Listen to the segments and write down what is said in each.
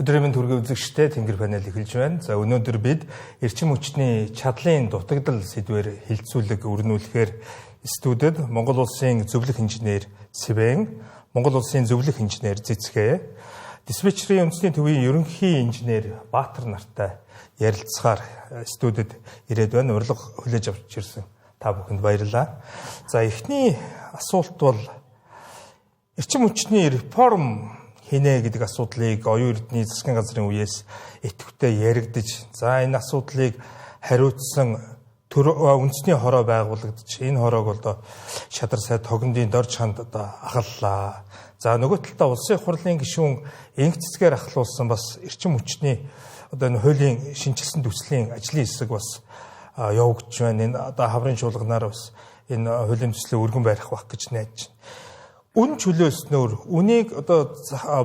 Өдрийн мэнд хүргэе үзэгчдээ, Тэнгэр панел эхэлж байна. За, өнөөдөр бид эрчим хүчний чадлын дутагдал сэдвээр хэлцүүлэг өрнүүлэхээр студид Монгол Улсын зөвлөх инженер Свен, Монгол Улсын зөвлөх инженер Цэцгээ, диспетчерийн үндэсний төвийн ерөнхий инженер Баатар нартай ярилцахаар студид ирээд байна. Урилга хүлээж авч ирсэн та бүхэнд баярлалаа. За, эхний асуулт бол эрчим хүчний реформ хийнэ гэдэг асуудлыг оюун эрдний засгийн газрын үеэс идэвхтэй яригдаж, за, энэ асуудлыг хариуцсан төр үндэсний хороо байгуулагдаж, энэ хороог одоо шадар сайд Тогондын Дорж ханд одоо ахаллаа. За, нөгөө талдаа улсын хурлын гишүүн Энх цэцгээр ахлуулсан бас эрчим хүчний одоо энэ хуулийн шинэчилсэн төслийн ажлын хэсэг бас явагдаж байна. Энэ одоо хаврын чуулганаар бас энэ хуулийн төслийг өргөн барих байх гэж найдаж байна. Үнэ чөлөөснөөр үнийг одоо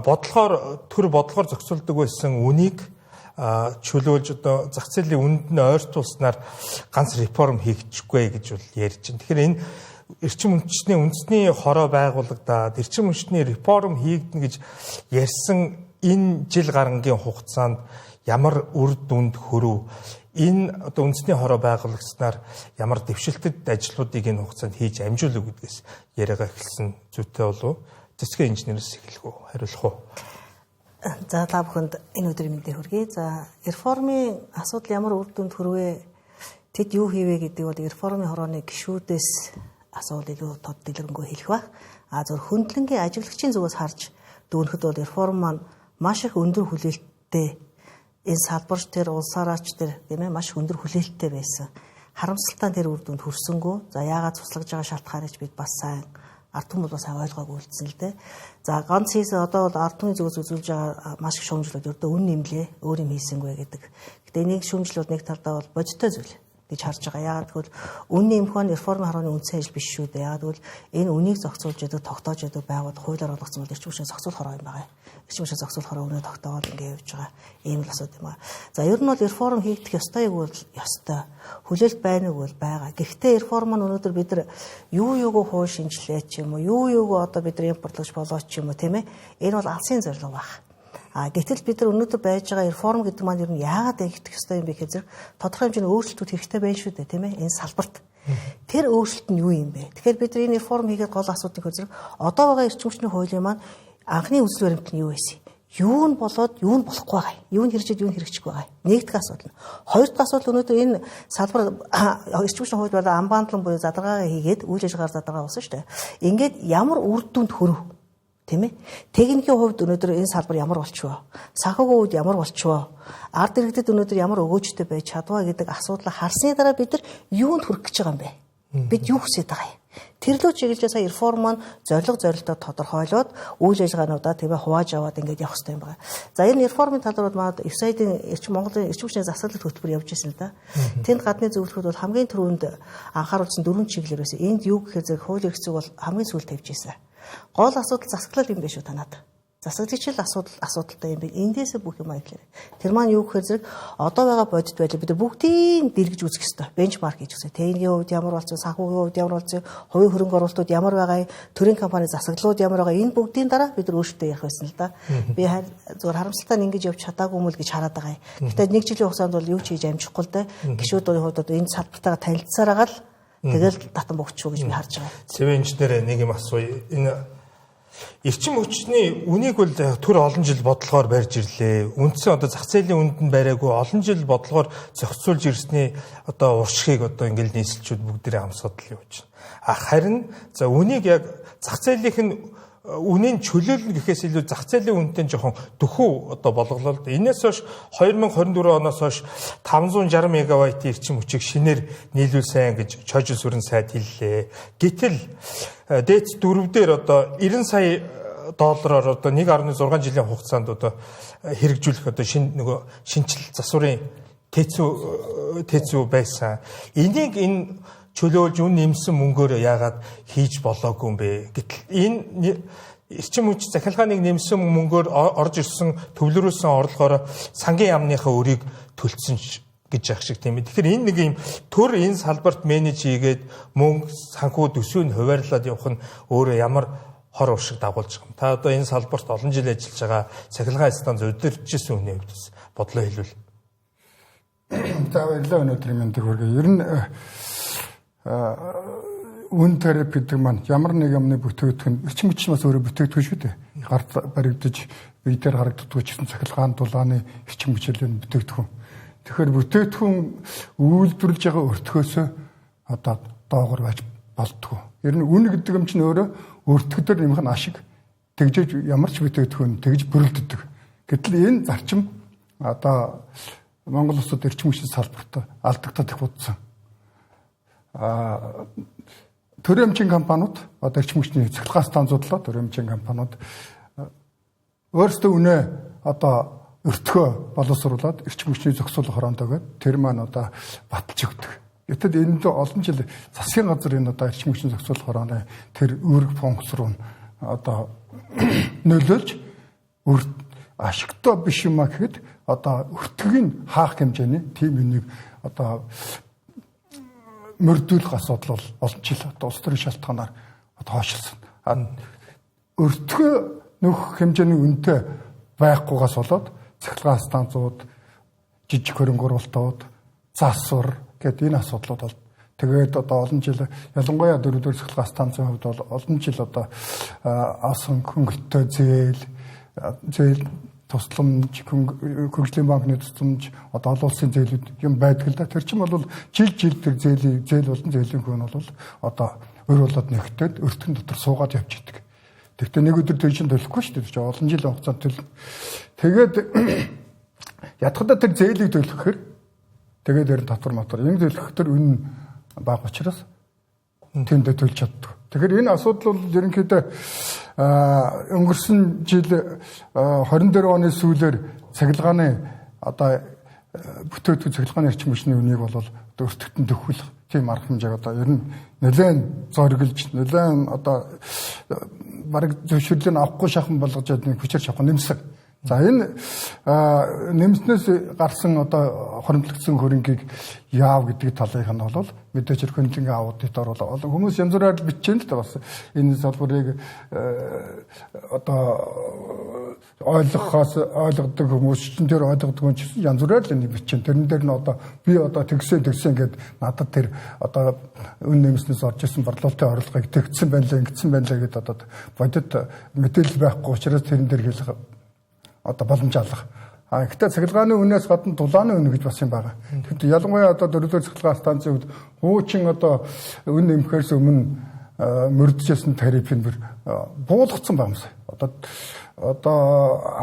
бодлохоор, төр бодлохоор зохицуулдаг байсан үнийг чөлөөлж, одоо зах зээлийн үнэнд нь ойртуулснаар ганц реформ хийгдэхгүй гэж бол ярьж байна. Тэгэхээр энэ эрчим хүчний үндэсний хороо байгуулагдаад, эрчим хүчний реформ хийгдэнэ гэж ярьсан энэ жил гарангийн хугацаанд ямар үр дүнд хүрв? Энэ одоо үндэсний хороо байгуулагснаар ямар дэвшилтэд ажлуудыг энэ хугацаанд хийж амжуулав гэдгээс яриагаа эхэлсэн зүйтэй болов. Цэцгэн инженерээс эхлэх үү? Хариулах уу? За, та бүхэнд энэ өдрийн мэндийг хүргэе. За, реформын асуудал ямар үр дүнд хүрвэ? Тэд юу хийвэ гэдэг бол реформын хорооны гишүүдээс асуувал илүү тод дэлгэрэнгүй хэлэх байх. А зөв хөндлөнгийн ажиглагчийн зүгээс харж дүгнэхэд бол реформ маань маш их өндөр хүлээлттэй, энэ салбарч тэр улсаараач тэр, тийм ээ, маш өндөр хүлээлттэй байсан. Харамсалтай нь тэр үр дүнд хүрсэнгүү. За, яагаад цуслаж байгаа шалтгааныг бид бас сайн, ард түмэн бол сайн ойлгоогүй үлдсэн л дээ. За, ганц хийсэн, одоо бол ард түмний зүгээс үзүүлж байгаа маш их шүүмжлүүд өрдөө үнэ нэмлээ, өөр юм хийсэнгүй гэдэг. Гэтэ энийг шүүмжлүүд нэг талдаа бол бодиттой зүйл гэж харж байгаа. Яагаад гэвэл үнэ нэмэх нь реформын хорооны үндсэн ажил биш шүү дээ. Яагаад гэвэл энэ үнийг зохицуулж яадаг, тогтоож яадаг байгууллага хуулиар олгоцсон бол эрчим хүчний зохицуулах хороо юм байна. Эрчим хүчний зохицуулах хороо үнэ тогтоогоод ингэ явж байгаа ийм л асуудал юм аа. За, ер нь бол реформ хийгдэх ёстой юу бол ёстой. Хүлээлт байна уу бол байгаа. Гэхдээ реформ нь өнөөдөр бид нар юу юуг хууль шинжилээ ч юм уу, юу юуг одоо бид нар импортлогч болооч ч юм уу, тийм ээ. Энэ бол алсын зорилго байна. А гэтэл бид нар өнөөдөр байж байгаа реформ гэдэг маань ер нь яагаад ингэх ёстой юм бэ гэхээр зэрэг тодорхой хэмжээний өөрчлөлтүүд хэрэгтэй байна шүү дээ, тийм ээ, энэ салбарт. Тэр өөрчлөлт нь юу юм бэ? Тэгэхээр бид нар энэ реформ хийгээд гол асуудыг зэрэг одоо байгаа эрчим хүчний хуулийн маань анхны үзэл баримт нь юу байсан? Юу нь болоод, юу нь болохгүй байгаа юм? Юу нь хэрэгжээд, юу нь хэрэгжихгүй байгаа юм? Нэг дахь асуудал. Хоёр дахь асуудал, өнөөдөр энэ салбар эрчим хүчний хууль болоо unbundling буюу задаргаагаа хийгээд үйл ажиллагаар задаргаа болсон шүү дээ. Ингээд ямар үр дүнд хүрв? Тийм ээ. Техникийн хувьд өнөөдөр энэ салбар ямар болчихвоо? Санхүүгийн хувьд ямар болчихвоо? Ард иргэдэд өнөөдөр ямар өгөөжтэй байж чадваа гэдэг асуудлыг харсны дараа бид нар юунд хүрэх гэж байгаа юм бэ? Бид юу хүсэж байгаа юм? Тэр лүү чиглэж сая реформ маань зорилго зорилтоо тодорхойлоод үйл ажиллагаануудаа, тийм ээ, хувааж аваад ингээд явах хэрэгтэй юм байна. За, энэ реформын талаар бол манай USAID-ийн эрчим Монголын эрчим хүчний засаглалт хөтөлбөр явж ирсэн л да. Тэнд гадны зөвлөхөд бол хамгийн түрүүнд анхааруулсан дөрвөн чиглэл байсан. Энд юу гэхээр зэрэг хууль эрх зүйг бол хамгийн сүүлд тавьж ирсэн. Гол асуудал засаглал юм биш үү танаад? Засаглалч л асуудалтай юм бэ. Эндээсээ бүх юм эхлэв. Тэр маань юу гэхээр зэрэг одоо байгаа бодит байдлыг бид бүгдийг дэлгэж үзэх ёстой. Benchmark хийж үзэх. Техникийн хувьд ямар болсон, санхүүгийн хувьд ямар болсон, хувийн хөрөнгө оруулалтууд ямар байгаа, төрийн компани засаглалууд ямар байгаа. Энэ бүгдийн дараа бид нар өөрсдөө ярих байсан л да. Би зүгээр харамсалтай нь ингэж явж чадаагүй юм л гэж хараад байгаа юм. Гэтэ нэг жилийн хугацаанд бол юу ч хийж амжихгүй л дээ. Гишүүдийн хувьд одоо энэ салбартайгаа танилцсаар байгаа л тэгэл татан богчгүй гэж би харж байгаа. Цэвэн инженер, нэг юм асууя. Энэ эрчим хүчний үнийг бол төр олон жил бодлогоор барьж ирлээ. Үндсэн одоо зах зээлийн үнэнд нь бариагүй олон жил бодлогоор зохицуулж ирсний одоо уршигыг одоо ингээл нийслэлчүүд бүгдээрээ амсаад л явж байна. А харин за үнийг яг зах зээлийнх нь үнийн чөлөөлнө гэхээс илүү зах зээлийн үнэтэй жоохон дөхөв одоо болголоо л. Энээс хойш 2024 оноос хойш 560 мегаваттын эрчим хүчийг шинээр нийлүүлсэн гэж Чожил сүрэн сайд хэллээ. Гэтэл ДЭЦ 4 дээр одоо 90 сая доллараар одоо 1.6 жилийн хугацаанд одоо хэрэгжүүлэх одоо шин нөгөө шинжил засварын ТЭЦ байсан. Энийг энэ чөлөөлж үн нэмсэн мөнгөөр яагаад хийж болоогүй юм бэ? Гэтэл энэ эрчим хүч захилгааныг нэмсэн мөнгөөр орж ирсэн төвлөрүүлсэн орлогоор сангийн яамныхаа өрийг төлсөн гэж яах шиг, тийм ээ. Тэгэхээр энэ нэг юм төр энэ салбарт менеж хийгээд мөнгө санхүү төсөв нь хуваарлаад явах нь өөрөө ямар хор уршиг дагуулж байгаа юм. Та одоо энэ салбарт олон жил ажиллаж байгаа цахилгаан станц удирдах ирсэн хүний хувьд бодлоо хэлвэл. За баярлалаа, өнөөдрийн мэндийг хүргэе. Ер нь үн тариф гэдэг маань ямар нэг юмны бүтээгдэхүүн, эрчим хүч бас өөрөө бүтээгдэхүүн шүү дээ. Гарт баригдаж бие дээр харагддаг ч гэсэн цахилгаан дулааны эрчим хүчлийн бүтээгдэхүүн. Тэгэхээр бүтээгдэхүүн үйлдвэрлэж байгаа өртгөөсөө одоо доогор байж болдгоо. Ер нь үн гэдэг юм чинь өөрөө өртгө дээр нэмэх нь ашиг. Тэгжээж ямар ч бүтээгдэхүүн тэгж бүрэлддэг. Гэтэл энэ зарчим одоо Монгол улсад эрчим хүчний салбарт алдагдаад их удсан. Төрийн өмчийн компаниуд одоо эрчим хүчний цахилгаан станцуудлаа төрийн өмчийн компаниуд өөрсдөө үнэ одоо өртгөө боловсруулад эрчим хүчний зохицуулах хороондоо тэр маань одоо баталж өгдөг. Гэтэл энд олон жил засгийн газар энэ одоо эрчим хүчний зохицуулах хорооны тэр үүрэг функц руу одоо нөлөөлж ашигтай биш юм а гэхэд одоо өртгийг хаах хэмжээний тийм үнийг одоо мөрдүүлэх асуудал бол олон жил одоо улс төрийн шалтгаанаар одоо хойшилсан. Өртгөө нөхөх хэмжээний үнэтэй байхгүйгаас болоод цахилгаан станцууд, жижиг хөрөнгө оруулалтууд, засвар гэдэг энэ асуудлууд бол тэгээд одоо олон жил ялангуяа дөрөвдүгээр цахилгаан станцын хувьд бол олон жил одоо авсан хөнгөлөлттэй зээл тусламж, хөгжлийн банкны тусламж, одоо олон улсын зээлүүд юм байдаг л да. Тэр чинь бол жил жил тэр зээл болон зээлийн хүү нь бол одоо өр болоод нэгтээд өртгөн дотор суугаад явж идэг. Тэгэхдээ нэг өдөр тэр чинь төлөхгүй шүү дээ. Тэр чинь олон жилийн хугацаанд төлнө. Тэгээд ятгахад тэр зээлийг төлөхөр тэгээд ер нь татвар матвар юм төлөх тэр үн бага учраас тэндээ төлж чаддаг. Тэгэхээр энэ асуудал бол ерөнхийдөө өнгөрсөн жил 24 оны сүүлээр цахилгааны одоо бүтээгдэхүүн цахилгааны эрчим хүчний үнийг бол өртөгтөн төхвөлөх тийм арга хэмжээг одоо ер нь нэлээд зориглож, нэлээд одоо бараг зөвшөөрлийг авахгүй шахан болгож нэг хүчээр шавах нэмсэн. За энэ нэмснээс гарсан одоо хоримтлагдсан хөрөнгийг яав гэдэг талынх нь бол мэдээж хэрэг хөндлөнгийн аудитор бол олон хүмүүс янз бүрээр бичсэн л да, бас энэ салбарыг одоо ойлгохоос ойлгодог хүмүүс чинь тэр ойлгодог хүн чинь янз бүрээр л энийг бичсэн. Тэрэн дээр нь одоо би одоо тэгсэн ингээд надад тэр одоо үн нэмснээс орж исэн борлуулалтын орлогыг тэгсэн байна лээ, ингэсэн байна лээ гэдээ одоо бодит мэдээлэл байхгүй учраас тэрэн дээр хэлэх одоо боломж алга. А гэхдээ цахилгааны үнээс гадна дулааны үн гэж бас юм байна. Тэгэхдээ ялангуяа одоо дөрөвдүгээр цахилгаан станцын үед хуучин одоо үн нэмэхээс өмнө мөрдөжсэн тарифын бүр буулгацсан байгаа юмсан. Одоо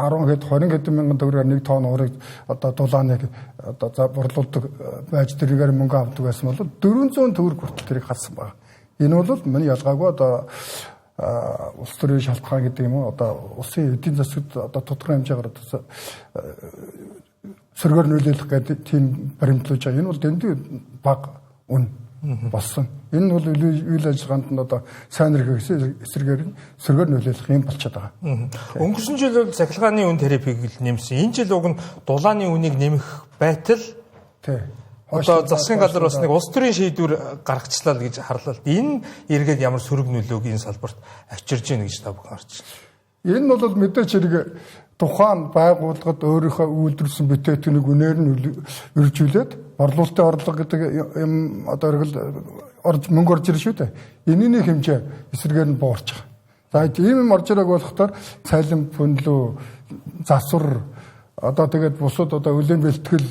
10 хэд 20 хэдэн мянган төгрөгөөр 1 тонн уурыг одоо дулааныг одоо борлуулдаг байж тэргээр мөнгө авдаг байсан бол 400 төгрөг хүртэл тэрийг хассан байна. Энэ бол миний ялгаагүй одоо улс төрийн шалтгаан гэдэг юм уу одоо улсын эдийн засагт одоо тодорхой хэмжээгээр одоо сөргөөр нөлөөлөх гэдэг тийм баримтлуулж байгаа. Энэ бол дэндүү бага үн болсон. Энэ бол үйл ажиллагаанд нь одоо сайн хэрэгсэн эсрэгээр нь сөргөөр нөлөөлөх юм болчиход байгаа. Өнгөрсөн жил бол цахилгааны үн тарифыг л нэмсэн. Энэ жил уг нь дулааны үнийг нэмэх байтал тий. Одоо засгийн газар бас нэг улс төрийн шийдвэр гаргачлаа л гэж харлаа. Энэ эргээд ямар сөрөг нөлөөг энэ салбарт авчирж гэнэ гэж та бүхэн харж байна. Энэ бол мэдээч хэрэг тухайн байгууллагад өөрийнхөө үйлдвэрлэсэн бүтээгдэхүүнийг үнээр нь үржүүлээд борлуулалтын орлого гэдэг юм одоо эргэл орж мөнгө орж ирнэ шүү дээ. Энэний хэмжээ эсрэгээр нь буурч байгаа. За ийм юм орж ирээг болохоор цалин пүнлүү, засвар одоо тэгээд бусад одоо үлийн бэлтгэл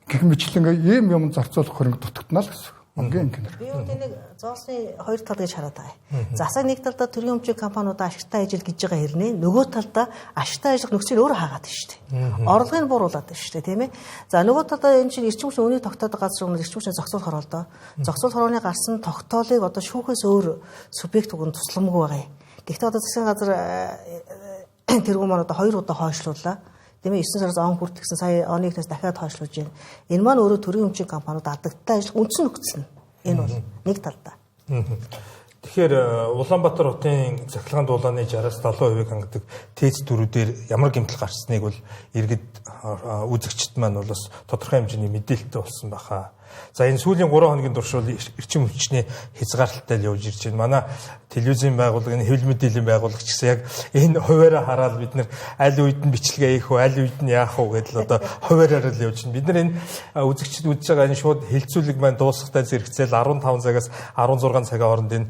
гэх мэтлэн ийм юм зарцуулах хөрөнгө дутагдана л гэсэн. Ангийн инженер. Би бол энийг зоосны хоёр тал гэж хараад байгаа. Засаг нэг талдаа төрийн өмчийн компаниудаа ашигтай ажил гэж байгаа хэрнээ нөгөө талдаа ашигтай ажиллах нөхцөл өөрөө хаагаад байна шүү дээ. Орлогыг бууруулад байна шүү дээ, тийм ээ. За нөгөө талдаа энэ чинь эрчим хүчний үнийг тогтоодог газар юм, эрчим хүчний зохицуулах хороо л доо. Зохицуулах хорооны гарсан тогтоолыг одоо шүүхээс өөр субъект уг нь тусламгүй байгаа юм. Гэхдээ одоо засгийн газар тэргүүн маань одоо хоёр удаа хойшлууллаа. Тийм ээ 9 сараас он хүртэл гэсэн сая оны ихнээс дахиад хойшлуулж байна. Энэ маань өөрөө төрийн өмчийн компаниуд алдагдaltaй ажиллах үндсэн нөхцөл нь. Энэ бол нэг талдаа. Тэгэхээр Улаанбаатар хотын цахилгаан дулааны 60-аас 70%-ийг хангадаг ТЭЦ дөрүүдээр ямар гэмтэл гарсныг бол иргэд үзэгчд маань бол бас тодорхой хэмжээний мэдээлэлтэй болсон байхаа. За энэ сүүлийн 3 хоногийн турш бол эрчим хүчний хязгаарлалтай л явж ирж байна. Манай телевизийн байгууллага, энэ хэвлэл мэдээллийн байгууллага ч гэсэн яг энэ хуваараа хараад бид нэр аль үед нь бичлэгээ хийх үү, аль үед нь яах уу гэдэл одоо хуваараар л явж байна. Бид нар энэ үзэгчд үзэж байгаа энэ шууд хэлцүүлэг маань дуусахтай зэрэгцээл 15 цагаас 16 цагийн хооронд энэ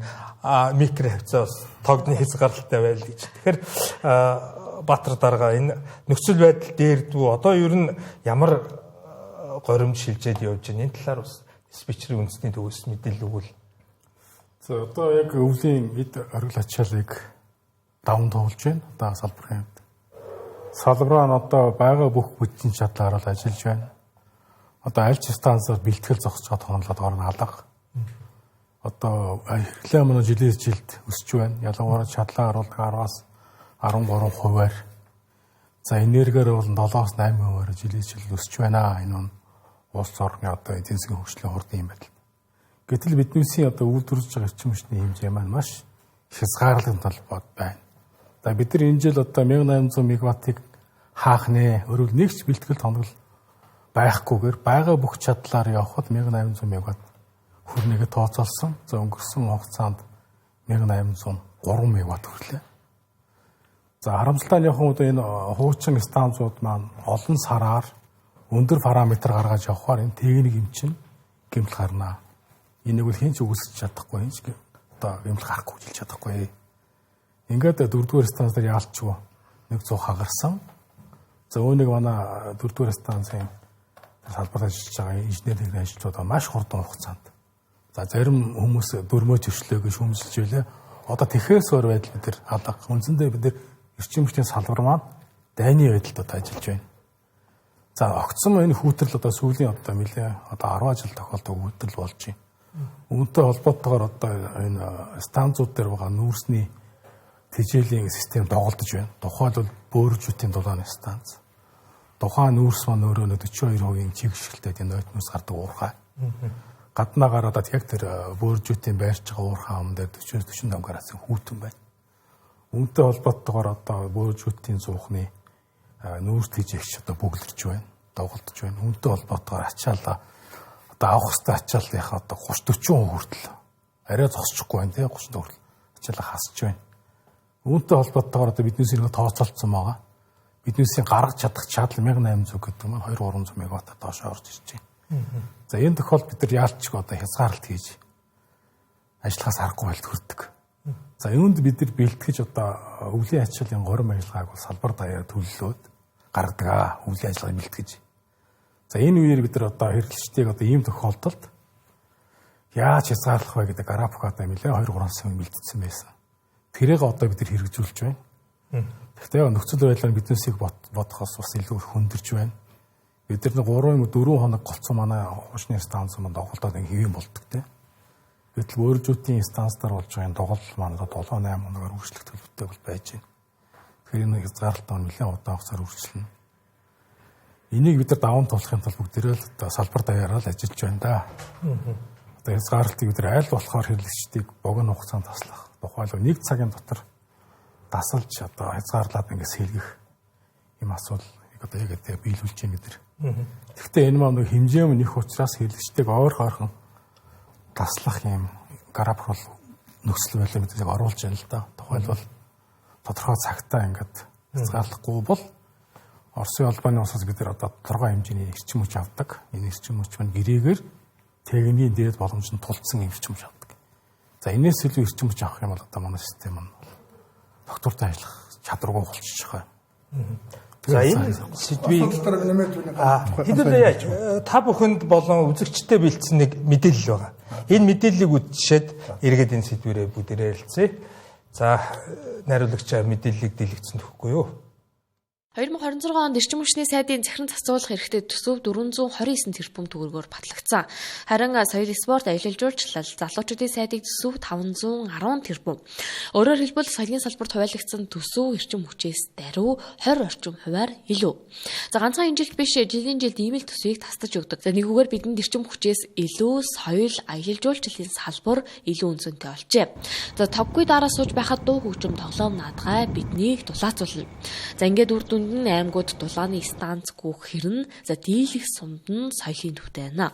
микро хавцаа бас тогдны хязгаарлалтай байл гэж. Тэгэхээр Баатар дарга энэ нөхцөл байдал дээр дүү одоо ер нь ямар горимд шилжээд явж байна. Энэ талаар бас диспетчерийн үндэсний төвөөс мэдээлэл өгвөл. За одоо яг өвлийн эд оргил ачааллыг даван туулж байна. Одоо салбарын хувьд. Салбараа нь одоо байгаа бүх бүжгийн чадлаар л ажиллаж байна. Одоо аль ч станцаар бэлтгэл зогсож байгаа тооноолоод орно алга. Одоо хэрэглээ маань жилээс жилд өсөж байна. Ялангуяа чадлаа оруулах 10-аас 13 хувиар. За энергиар бол 7-аас 8 хувиар жилээс жил өсөж байна. Энэ нь улс орны одоо эдийн засгийн хөгжлийн хурдан юм байдал. Гэтэл биднээсийн одоо үйлдвэрлэж байгаа эрчим хүчний хэмжээ маань маш хязгаарлалт толгойд байна. За бид нар энэ жил одоо 1800 мегаваттыг хаах нэ. Өөрөөр нэг ч бэлтгэл тоног байхгүйгээр байгаа бүх чадлаар явхад 1800 мегаватт хүрнэгээ тооцоолсон. За өнгөрсөн хугацаанд 1803 мегаватт хүрлээ. За харамсалтай нь явах одоо энэ хуучин станцууд маань олон сараар өндөр параметр гаргаж явахаар энэ техник юм чинь гэмтэл гарнаа. Энийг бол хэн ч үгүйсгэж чадахгүй, хэн ч одоо гэмтэл гарахгүй хэлж чадахгүй. Ингээд дөрөвдүгээр станц дээр яалчгүй 100 хагарсан. За үүнийг манай дөрөвдүгээр станцын салбарт ажиллаж байгаа инженер техник ажилчдаа маш хурдан хугацаанд. За зарим хүмүүс дөрмөө зөрчлөө гэж шүүмжилж байлаа. Одоо тэхээс өөр байдал бид нар алга. Үндсэндээ бид нар эрчим хүчний салбар маань дайны байдалд одоо ажиллаж байна. За огцом энэ хүүтрэл одоо сүүлийн одоо нэлээ одоо 10 жил тохиолддог хүүтрэл болж байна. Үүнтэй холбоотойгоор одоо энэ станцууд дээр байгаа нүүрсний тэжээлийн систем доголдож байна. Тухайлбал бөөржүүдийн дулааны станц. Тухайн нүүрс маань өөрөө 42% чигшгэлтэй тийм нойтноос гардаг уурхай. Гаднаагаар одоо яг тэр бөөржүүдийн байрч байгаа уурхай ам дээр 40-45 градусын хүүтэн байна. Үүнтэй холбоотойгоор одоо бөөржүүдийн зуухны нүүрс тэжээгч одоо бөглөрч байна, доголдож байна. Үүнтэй холбоотойгоор ачаалаа одоо авах хөстэй ачааллынхаа одоо 30 40% хүртэл арай зогсчихгүй байна тий 30 хүртэл ачаалаа хасж байна. Үүнтэй холбоотойгоор одоо биднээс нэг тооцоолцсон байгаа. Биднээсийн гаргаж чадах чадал 1800 гэдэг маань 2 300 мегаватт доош орж ирж байна. За энэ тохиолдолд бид нар яалчгүй одоо хязгаарлалт хийж ажиллахаас аргагүй байлд хүрдэг. За юунд бид нар бэлтгэж одоо өвлийн ачааллын горим ажиллагааг бол салбар даяар төлөлөөд гаргадаг аа өвлийн ажиллагааг бэлтгэж. За энэ үеэр бид нар одоо хэрэглэгчдийг одоо ийм тохиолдолд яаж хязгаарлах вэ гэдэг график одоо нэлээ 2 3 сарын бэлтгэсэн байсан. Тэрийг одоо бид нар хэрэгжүүлж байна. Гэхдээ нөхцөл байдлаар биднээсийг бодохоос бас илүү хүндэрч байна. Бид нар 3 юм 4 хоног голцсон манай хуучны станц маань доголдоод ингэ хэвэн болдог те. Гэтэл бөөржүүдийн станцдаар болж байгаа энэ доголдол маань одоо 7 8 хоногоор үргэлжлэх төлөвтэй бол байж байна. Тэгэхээр энэ хязгаарлалт маань нэлээд удаан хугацаар үргэлжлэнэ. Энийг бид нар даван туулахын тулд бүгдээрээ л одоо салбар даяараа л ажиллаж байна да. Одоо хязгаарлалтыг бид нар аль болохоор хэрэглэгчдийг богино хугацаанд таслах. Тухайлбал 1 цагийн дотор дасалж одоо хязгаарлаад ингэ сэлгэх юм асуудал одоо яг одоо биелүүлж байна бид нар. Тэгэхдээ энэ маань нэг хэмжээ мөн их учраас хэрэглэгчдийг ойр хойрхон таслах юм график бол нөхцөл байдлаа бид яг оруулж байна л да. Тухайлбал тодорхой цагтаа ингээд хязгаарлахгүй бол Оросын холбооны улсаас бид нар одоо тодорхой хэмжээний эрчим хүч авдаг. Энэ эрчим хүч маань гэрээгээр техникийн дээд боломжинд тулцсан эрчим хүч авдаг. За энэс илүү эрчим хүч авах юм бол одоо манай систем нь доктортой ажиллах чадваргүй болчихж байгаа. За энэ сэдвийг хэдүүлээ та бүхэнд болон үзэгчдэд бэлдсэн нэг мэдээлэл байгаа. Энэ мэдээллийг үзчихэд эргээд энэ сэдвэрээ бүгдээрээ ярилцъя. За найруулагчаа мэдээллийг дэлгэцэн өгөхгүй юу? 2026 онд эрчим хүчний сайдын захиран зарцуулах эрхтэй төсөв 429 тэрбум төгрөгөөр батлагдсан. Харин соёл спорт аялал жуулчлал залуучуудын сайдыг төсөв 510 тэрбум. Өөрөөр хэлбэл соёлын салбарт хуваалагдсан төсөв эрчим хүчээс даруй 20 орчим хувиар илүү. За ганцхан энэ жилд биш жилийн жилд ийм л төсвийг тасдаж өгдөг. За нэгүгээр бидэнд эрчим хүчээс илүү соёл аялал жуулчлалын салбар илүү үнцэнтэй болжээ. За тоггүй дараа сууж байхад дуу хөгжим тоглоом наадгай биднийг дулаацуулна. За ингээд үр дүнд нь аймагуд дулааны станц гүөх хэрнэ. За дийлэх сумд нь соёлын төвтэй байна.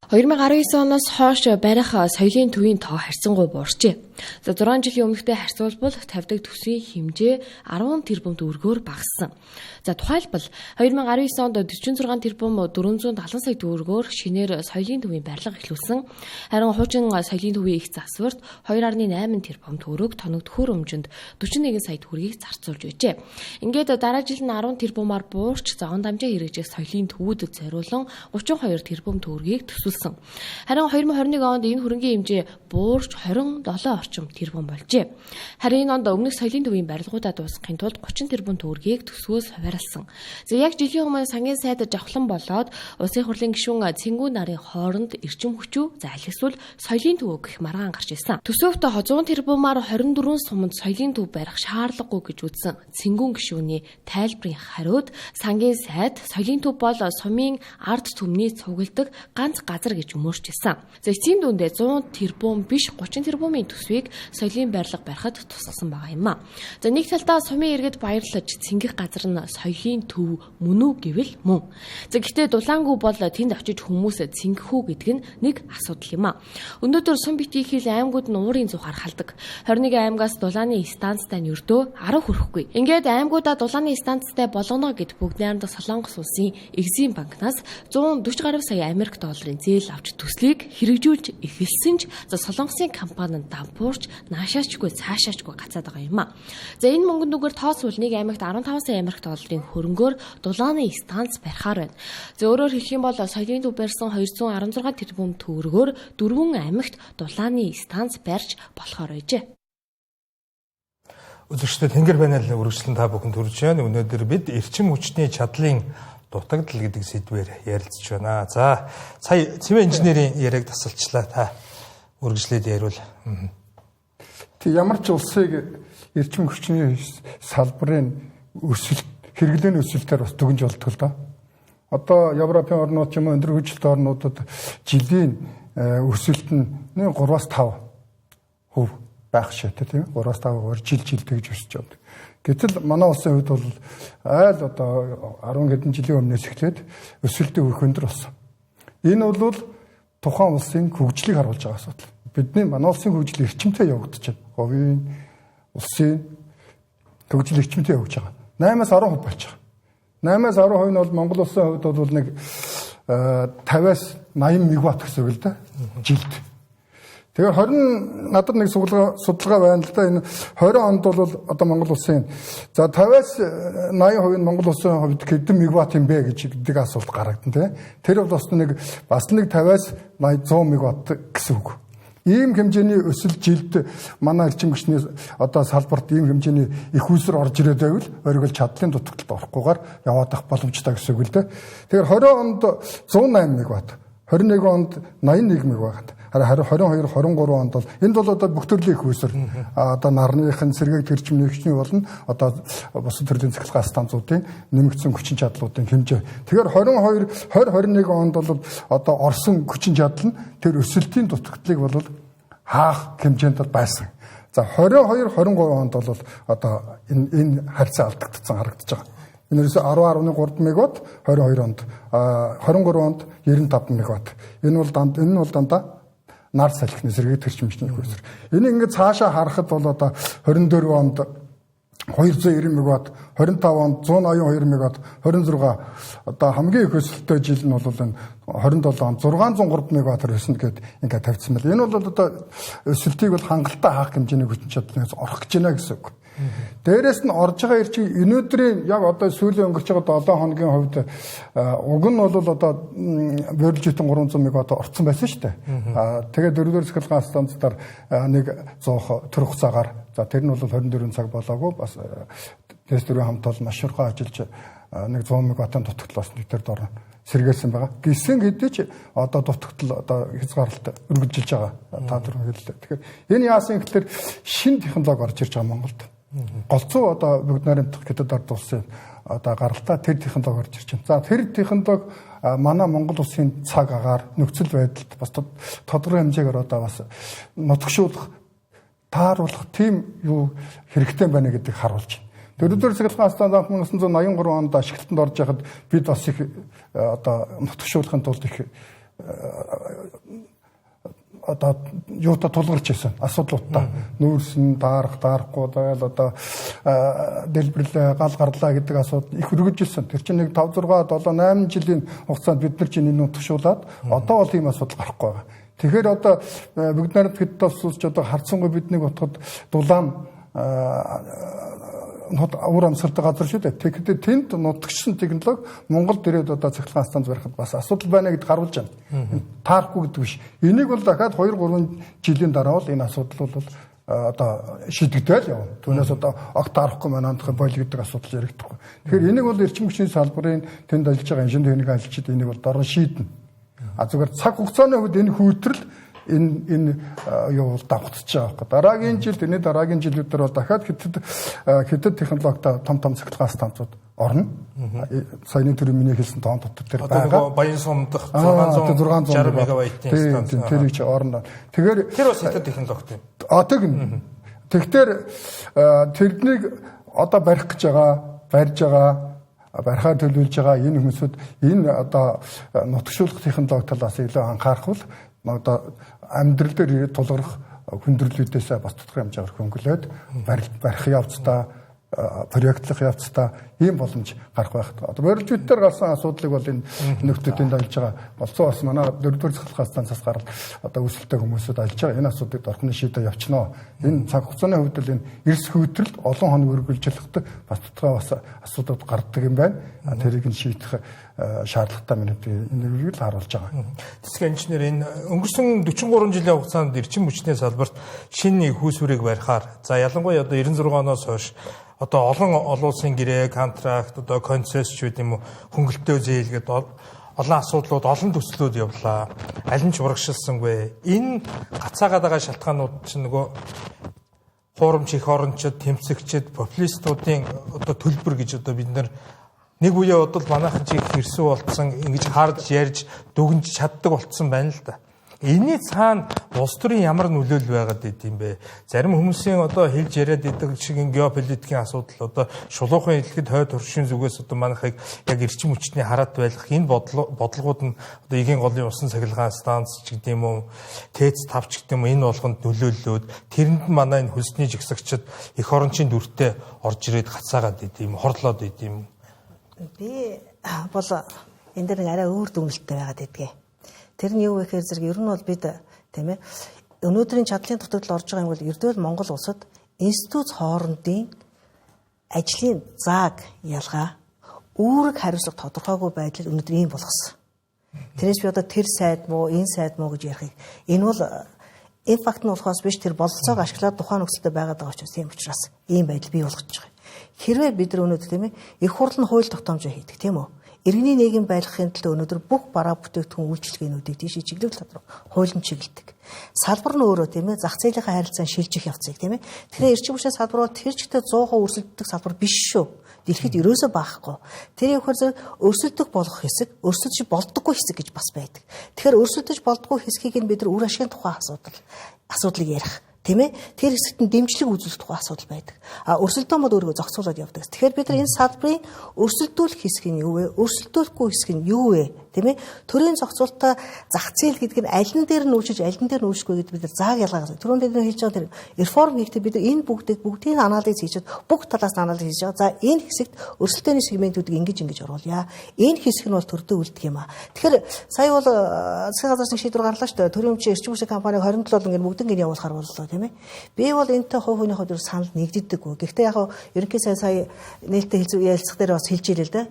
2019 оноос хойш барих соёлын төвийн тоо харьцангуй буурчээ. За 6 жилийн өмнөхтэй харьцуулбал тавьдаг төсвийн хэмжээ 10 тэрбум төгрөгөөр багассан. За тухайлбал 2019 онд 46 тэрбум 470 сая төгрөгөөр шинээр соёлын төвийн барилга эхлүүлсэн. Харин хуучин соёлын төвийн их засварт 2.8 тэрбум төгрөг тоног төхөөрөмжөнд 41 сая төгрөгийг зарцуулж байжээ. Ингээд дараа жил нь 10 тэрбумаар буурч зогон дамжаа хэрэгжих соёлын төвүүдэд зориулан 32 тэрбум төгрөгийг төсөлсөн. Харин 2021 онд энэ хөрөнгийн хэмжээ буурч 27 орчим тэрбум болжээ. Харин энэ онд өмнөх соёлын төвийн барилгуудаа дуусгахын тулд 30 тэрбум төгрөгийг төсвөөс хуваарлсан. За яг жилийн өмнө сангийн сайд жавхлан болоод Улсын хурлын гишүүн Цэнгүү нарын хооронд эрчим хүчүү, за аль эсвэл соёлын төв гэх маргаан гарч ирсэн. Төсөвт 100 тэрбумаар 24 суманд соёлын төв барих шаардлагагүй гэж үзсэн Цэнгүүн гишүүний тайлбарын хариуд сангийн сайд соёлын төв бол сумын ард түмний цугладаг ганц газар гэж өмөрч ирсэн. За эцсийн дүндээ 100 тэрбум биш 30 тэрбумын төсвийг соёлын барилга барихад тусгасан байгаа юм а. За нэг талдаа сумын иргэд баярлаж цэнгэх газар нь соёлын төв мөн үү гэвэл мөн. За гэхдээ дулаангүй бол тэнд очиж хүмүүс цэнгэх үү гэдэг нь нэг асуудал юм а. Өнөөдөр сум битгий хил аймагуд нь уурын зугаар халдаг. 21 аймагаас дулааны станцтай нь ердөө 10 хүрэхгүй. Ингээд аймагудаа дулааны станцтай болгоно гэд бүгд найрамдах Солонгос улсын Экзим банкнаас 140 гаруй сая Америк долларын зээл авч төслийг хэрэгжүүлж эхэлсэн ч за Солонгосын компани нь дампуурч наашаачгүй цаашаачгүй гацаад байгаа юм а. За энэ мөнгөнд нүгээр тооцвол нэг аймагт 15 сая Америк долларын хөрөнгөөр дулааны станц барихаар байна. За өөрөөр хэлэх юм бол соёлын төв барьсан 216 тэрбум төгрөгөөр 4 аймагт дулааны станц барьж болохоор байжээ. Үзэгчдэд Тэнгэр панел үргэлжлэн та бүхэнд хүрж байна. Өнөөдөр бид эрчим хүчний чадлын дутагдал гэдэг сэдвээр ярилцж байна. За сая цэвэн инженерийн яриаг тасалчлаа. Та үргэлжлээд яриул. Тэг ямар ч улсыг эрчим хүчний салбарын өсөлт, хэрэглээний өсөлтөөр бас дүгнж болдог л доо. Одоо Европын орнууд ч юм уу өндөр хөгжилтэй орнуудад жилийн өсөлт нь 3-5% байх шийдэ тийм 3-5%-аар жил тэгж өсөж явдаг. Гэтэл манай улсын хувьд бол айл одоо 10 хэдэн жилийн өмнөөс эхлээд өсөлтийн хүрх өндөр болсон. Энэ бол тухайн улсын хөгжлийг харуулж байгаа асуудал. Бидний манай улсын хөгжил эрчимтэй явагдаж байна. Говийн улсын хөгжил эрчимтэй явагдаж байгаа. 8-аас 10% болж байгаа. 8-аас 10% нь бол Монгол улсын хувьд бол нэг 50-аас 80 мегаватт гэсэн үг л дээ жилд. Тэгэхээр 20 надад нэг судалгаа байна л да. Энэ 20 онд бол одоо Монгол улсын за 50-аас 80% нь Монгол улсын хувьд хэдэн мегаватт юм бэ гэж гэдэг асуулт гарагдана тий. Тэр бол бас нэг 50-аас 80 100 мегаватт гэсэн үг. Ийм хэмжээний өсөлт жилд манай эрчим хүчний одоо салбарт ийм хэмжээний их үүсвэр орж ирээд байвал оргил чадлын дутагдалд орохгүйгээр яваад ах боломжтой гэсэн үг л дээ. Тэгэхээр 20 онд 108 мегаватт, 21 онд 81 мегаватт, 22 23 онд бол энд бол одоо бүх төрлийн их үүсвэр одоо нарныхын сэргээгт эрчим хүчний болон одоо бусад төрлийн цахилгаан станцуудын нэмэгдсэн хүчин чадлуудын хэмжээ. Тэгэхээр 22 20 21 онд бол одоо орсон хүчин чадал нь тэр өсөлтийн дутагдлыг бол хаах хэмжээнд бол байсан. За 22 23 онд бол одоо энэ харьцаа алдагдсан харагдаж байгаа. Энэ ерөөсөө 10.3 мегаватт 22 онд 23 онд 95 мегаватт. Энэ бол дандаа нар салхины сэргээгт эрчим хүчний их үүсвэр. Энийг ингээд цаашаа харахад бол одоо 24 онд 290 мегаватт, 25 онд 182 мегаватт, 26 одоо хамгийн их өсөлттэй жил нь бол энэ 27 онд 603 мегаваттаар өснө гэд ингээд тавьсан байна. Энэ бол одоо өсөлтийг бол хангалттай хаах хэмжээний хүчин чадлаас орох гэж байна гэсэн үг. Дээрээс нь орж байгаа эрчим өнөөдрийн яг одоо сүүлийн өнгөрч байгаа 7 хоногийн хувьд уг нь бол одоо бөөрөлжитэн 300 мегаватт орцсон байсан шүү дээ. Тэгээд дөрөвдүгээр цахилгаан станцдаар нэг 100 төр хугацаагаар за тэр нь бол 24 цаг болоогүй бас тест дөрвийн хамт бол маш хурдан ажиллаж нэг 100 мегаваттын дутагдал бас нэг төр дор сэргээлсэн байгаа. Гисэн хэдий ч одоо дутагдал одоо хязгаарлалт өргөжилж байгаа. Та түрүү хэллээ. Тэгэхээр энэ яасан гэхэлэр шинэ технологи орж ирж байгаа Монголд. Голцоо одоо бүгд найрамдах Хятад ард улсын одоо гаралтай тэр технологи орж ирж байна. За тэр технологи манай Монгол улсын цаг агаар нөхцөл байдалд бас тодорхой хэмжээгээр одоо бас нутагшуулах, тааруулах тийм юу хэрэгтэй байна гэдгийг харуулж байна. Дөрөвдүгээр цахилгаан станц 1983 онд ашиглалтанд орж яхад бид бас их одоо нутагшуулахын тулд их одоо юутай тулгарч ирсэн асуудлуудтай нүүрсэн даарахгүй байгаад одоо дэлбэрлээ гал гарлаа гэдэг асуудал их өргөж ирсэн. Тэр чинь нэг 5 6 7 8 жилийн хугацаанд бид нар чинь энэ нутагшуулад одоо бол ийм асуудал гарахгүй байгаа. Тэгэхээр одоо бүгд найрамд хэд тосч одоо харцсангүй бидний утгад дулаан уур амьсгалтай газар шүү дээ. Тэгэхээр тэнд нутагшсан технологи Монголд ирээд одоо цахилгаан станц барихад бас асуудал байна гэдээ харуулж байна. Таарахгүй гэдэг биш. Энийг бол дахиад 2 3 жилийн дараа бол энэ асуудал бол одоо шийдэгдээл явна. Түүнээс одоо огт таарахгүй маань хандах боль гэдэг асуудал яригдахгүй. Тэгэхээр энийг бол эрчим хүчний салбарын тэнд ажиллаж байгаа инженер техник ажилчид энийг бол дорн шийднэ. А зүгээр цаг хугацааны хувьд энэ хүүтрэл энэ юу бол давхцаж байгаа байхгүй. Дараагийн жил тэрний дараагийн жилүүдээр бол дахиад хятад технологитой том цахилгаан станцууд орно. Саяны түрүү миний хэлсэн тоон дотор тэр байгаа. Баян сум дахь 660 мегабайтын станц. Тэрийг чи орно. Тэгэхээр тэр бас хятад технологитой. А тэгнэ. Тэгэхээр тэрнийг одоо барих гэж байгаа, барьж байгаа барихаар төлөвлөж байгаа энэ хүмүүсүүд энэ одоо нутагшуулах технологи талаас илүү анхаарах бол одоо амьдрал дээр тулгарх хүндрэлүүдээс бас тодорхой хэмжээгээр хөнгөлөөд барих явцдаа проектлох явцдаа ийм боломж гарах байх. Одоо борилжууд дээр гарсан асуудлыг бол энэ нөхдүүдийн ажиллаж байгаа болцоо бас манай 4-р цахилгаан станцаас гарал одоо үүсэлтэй хүмүүсүүд ажиллаж байгаа. Энэ асуудлыг дорхны шийдэ явчихноо. Энэ цаг хугацааны хувьд л энэ эрс хүйтрэлд олон хоног үргэлжлэхэд бас тодорхой бас асуудлууд гардаг юм байна. Тэрийг нь шийдэх шаардлагатай миний энэ л харуулж байгаа. Тэсэг инженер энэ өнгөрсөн 43 жилийн хугацаанд эрчим хүчний салбарт шинэ нэг хүйсвэрийг барихаар за ялангуяа одоо 96 оноос хойш одоо олон олон улсын гэрээ, контракт, одоо концесс ч гэдэг юм уу, хөнгөлөлтөө зээл гэдэг олон асуудлууд, олон төслүүд явлаа. Аль нь ч урагшилсангүй. Энэ гацаагаад байгаа шалтгаанууд чинь нөгөө хуурамч их орончид, тэмцэгчид, популистуудын одоо төлбөр гэж одоо бид нар нэг үе бодвол манайхан чи их хэрсүү болцсон, ингэж харж ярьж дүгнж чаддаг болцсон байна л да. Энэний цаана улс төрийн ямар нөлөөлөл байгаад идэм бэ? Зарим хүмүүсийн одоо хэлж яриад идэг шиг геополитикийн асуудал одоо шулуухан хэлэхэд хойд туршийн зүгээс одоо манайхыг яг эрчим хүчний хараат байлгах энэ бодлогууд нь одоо эгийн голын усан цахилгаан станц ч гэдэг юм уу, ТЭЦ 5 ч гэдэг юм уу энэ болгонд нөлөөллөөд тэрэнд нь манай энэ хөлсний жигсагчид эх орончийн дүртэй орж ирээд гацаагаад идэм, хорлоод идэм. Би бол энэ дэр нэг арай өөр дүгнэлттэй байгаад идэгье. Тэр нь юу вэ гэхээр зэрэг ер нь бол бид тийм өнөөдрийн чадлын дутагдал орж байгаа юм бол ердөөл Монгол улсад институт хоорондын ажлын зааг ялгаа үүрэг хариуцлага тодорхойгүй байдал өнөөдөр ийм болгосон. Тэрээс би одоо тэр сайд муу, энэ сайд муу гэж ярихыг энэ бол энэ факт нь болохоос биш тэр бололцоог ашиглаад тухайн нөхцөлдөө байгаад байгаа учраас тийм учраас ийм байдал бий болгож байгаа. Хэрвээ бид нар өнөөдөр тийм их хурл нь хууль тогтоомжоо хийдэг тийм үү? Иргэний нийгэм байлгахын төлөө өнөөдөр бүх бараа бүтээгдэхүүн үйлчилгээнүүдийг тийшээ чиглэл тал руу хуулийн чиглэдэг. Салбар нь өөрөө тийм зах зээлийнхээ харилцаанд шилжих явцыг тийм. Тэгэхээр эрчим хүчний салбар бол тэр чигтээ 100% өрсөлддөг салбар биш шүү. Дэлхийд ерөөсөө баахгүй. Тэр юм хэрэг өрсөлдөх болох хэсэг, өрсөлдөж болдоггүй хэсэг гэж бас байдаг. Тэгэхээр өрсөлдөж болдоггүй хэсгийг нь бид нар үр ашигын тухай асуудлыг ярих. Тийм тэр хэсэгт нь дэмжлэг үзүүлэх тухай асуудал байдаг. А өрсөлдөөн бол өөрийгөө зохицуулаад явдаг. Тэгэхээр бид нар энэ салбарын өрсөлдүүлэх хэсэг нь юу вэ? Өрсөлдүүлэхгүй хэсэг нь юу вэ? Тийм төрийн зохицуулалтаа зах зээл гэдэг нь аль нь дээр нь үйлчилж, аль нь дээр нь үйлшгүй гэдэг бид нар зааг ялгаа. Түрүүн бид нар хэлж байгаа тэр реформ хийхдээ бид энэ бүгдийг анализ хийчихэд бүх талаас нь анализ хийж байгаа. За энэ хэсэгт өрсөлдөөний сегментүүдийг ингэж оруулъя. Энэ хэсэг нь бол төрдөө үлдэх юм а. Тэгэхээр сая бол засгийн газраас нэг шийдвэр гарлаа шүү дээ. Төрийн өмчийн эрчим хүчний компаниг 27 болон бүгднийг явуулахар боллоо тийм. Би бол энэтэй хувь хүний хувьд санал нэгддэггүй. Гэхдээ яг ерөнхий сайн сая нээлттэй хэлцэх дээр бас хэлж ийлээ л дээ.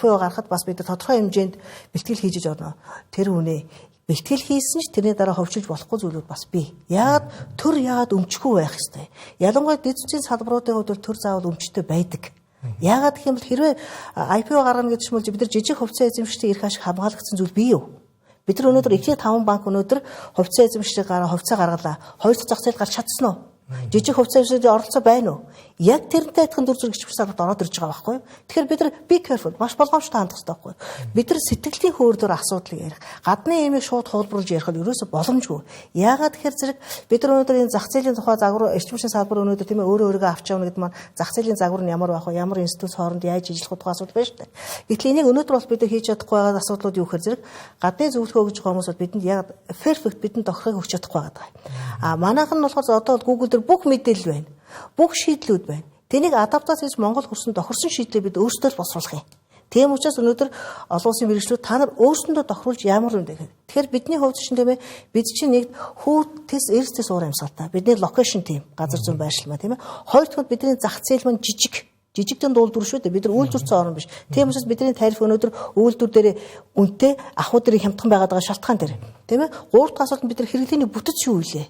IPO гаргахад бас бид тодорхой хэмжээнд бэлтгэл хийж орно. Тэр үнэ бэлтгэл хийсэн ч тэрний дараа ховчилж болохгүй зүйлүүд бас бий. Яагаад төр яагаад өмчгүй байх ёстой? Ялангуяа дэд зүтгийн салбаруудын хувьд бол төр заавал өмчтэй байдаг. Яагаад гэх юм бол хэрвээ IPO гаргана гэж бол бид нар жижиг хувьцаа эзэмшигчдийн эрх ашиг хамгаалагдсан зүйл бий юу? Бид нар өнөөдөр эхний 5 банк өнөөдөр хувьцаа эзэмшигчдийн гараа хувьцаа гаргалаа. Хоёр дахь зах зээл гарч чадсан уу? Жижиг хувьцаа эзэмшигчдийн оролцоо байна уу? Яг тэрнтэй адилхан дүр зураг эрчим хүчний салбарт ороод ирж байгаа байхгүй юу? Тэгэхээр бид нар be careful, маш болгоомжтой хандах хэрэгтэй байхгүй юу? Бид нар сэтгэлийн хөөрдөр асуудлыг ярих, гадны имийг шууд хуулбарлаж ярих нь ерөөсө боломжгүй. Яагаад тэгэхээр зэрэг бид нар өнөөдөр энэ зах зээлийн тухай загвар эрчим хүчний салбар өнөөдөр тийм ээ өөрөө өөрийгөө авч явна гэдэг маань зах зээлийн загвар нь ямар байх вэ? Ямар институт хооронд яаж ажиллах тухай асуудал байна шүү дээ. Гэтэл энийг өнөөдөр бол бид нар хийж чадахгүй байгаа асуудлууд юу гэхээр зэрэг гадны зөвлөгөө өгж байгаа хүмүүс бол бидэнд яг perfect бидэнд тохирохыг өгч чадахгүй байгаа. А манайх нь болохоор одоо Google дээр бүх мэдээлэл байна. Бүх шийдлүүд байна. Тэнийг адаптац хийж Монгол хөрсөн тохирсон шийдлээ бид өөрсдөө л боловсруулах юм. Тийм учраас өнөөдөр олон улсын мэргэжлүүд та нар өөрсөндөө тохируулж ямар юм бэ гэхээр. Тэгэхээр бидний хувьд чинь тийм ээ бид чинь нэг хүүтэс эрс тэс уур амьсгалтай. Бидний location тийм газар зүйн байршил маань тийм ээ. Хоёр дахь нь бидний зах зээл маань жижиг. Жижигтэн дуулдвар шүү дээ. Бид нар үйлдвэрсэн орн биш. Тийм учраас бидний тариф өнөөдөр үйлдвэр дээр үнэтэй ахуй дээр хямдхан байгаад байгаа шалтгаан дээр. Тийм ээ. Гурав дахь асуулт нь бид нар хэрэглээний бүтэц юу вэ?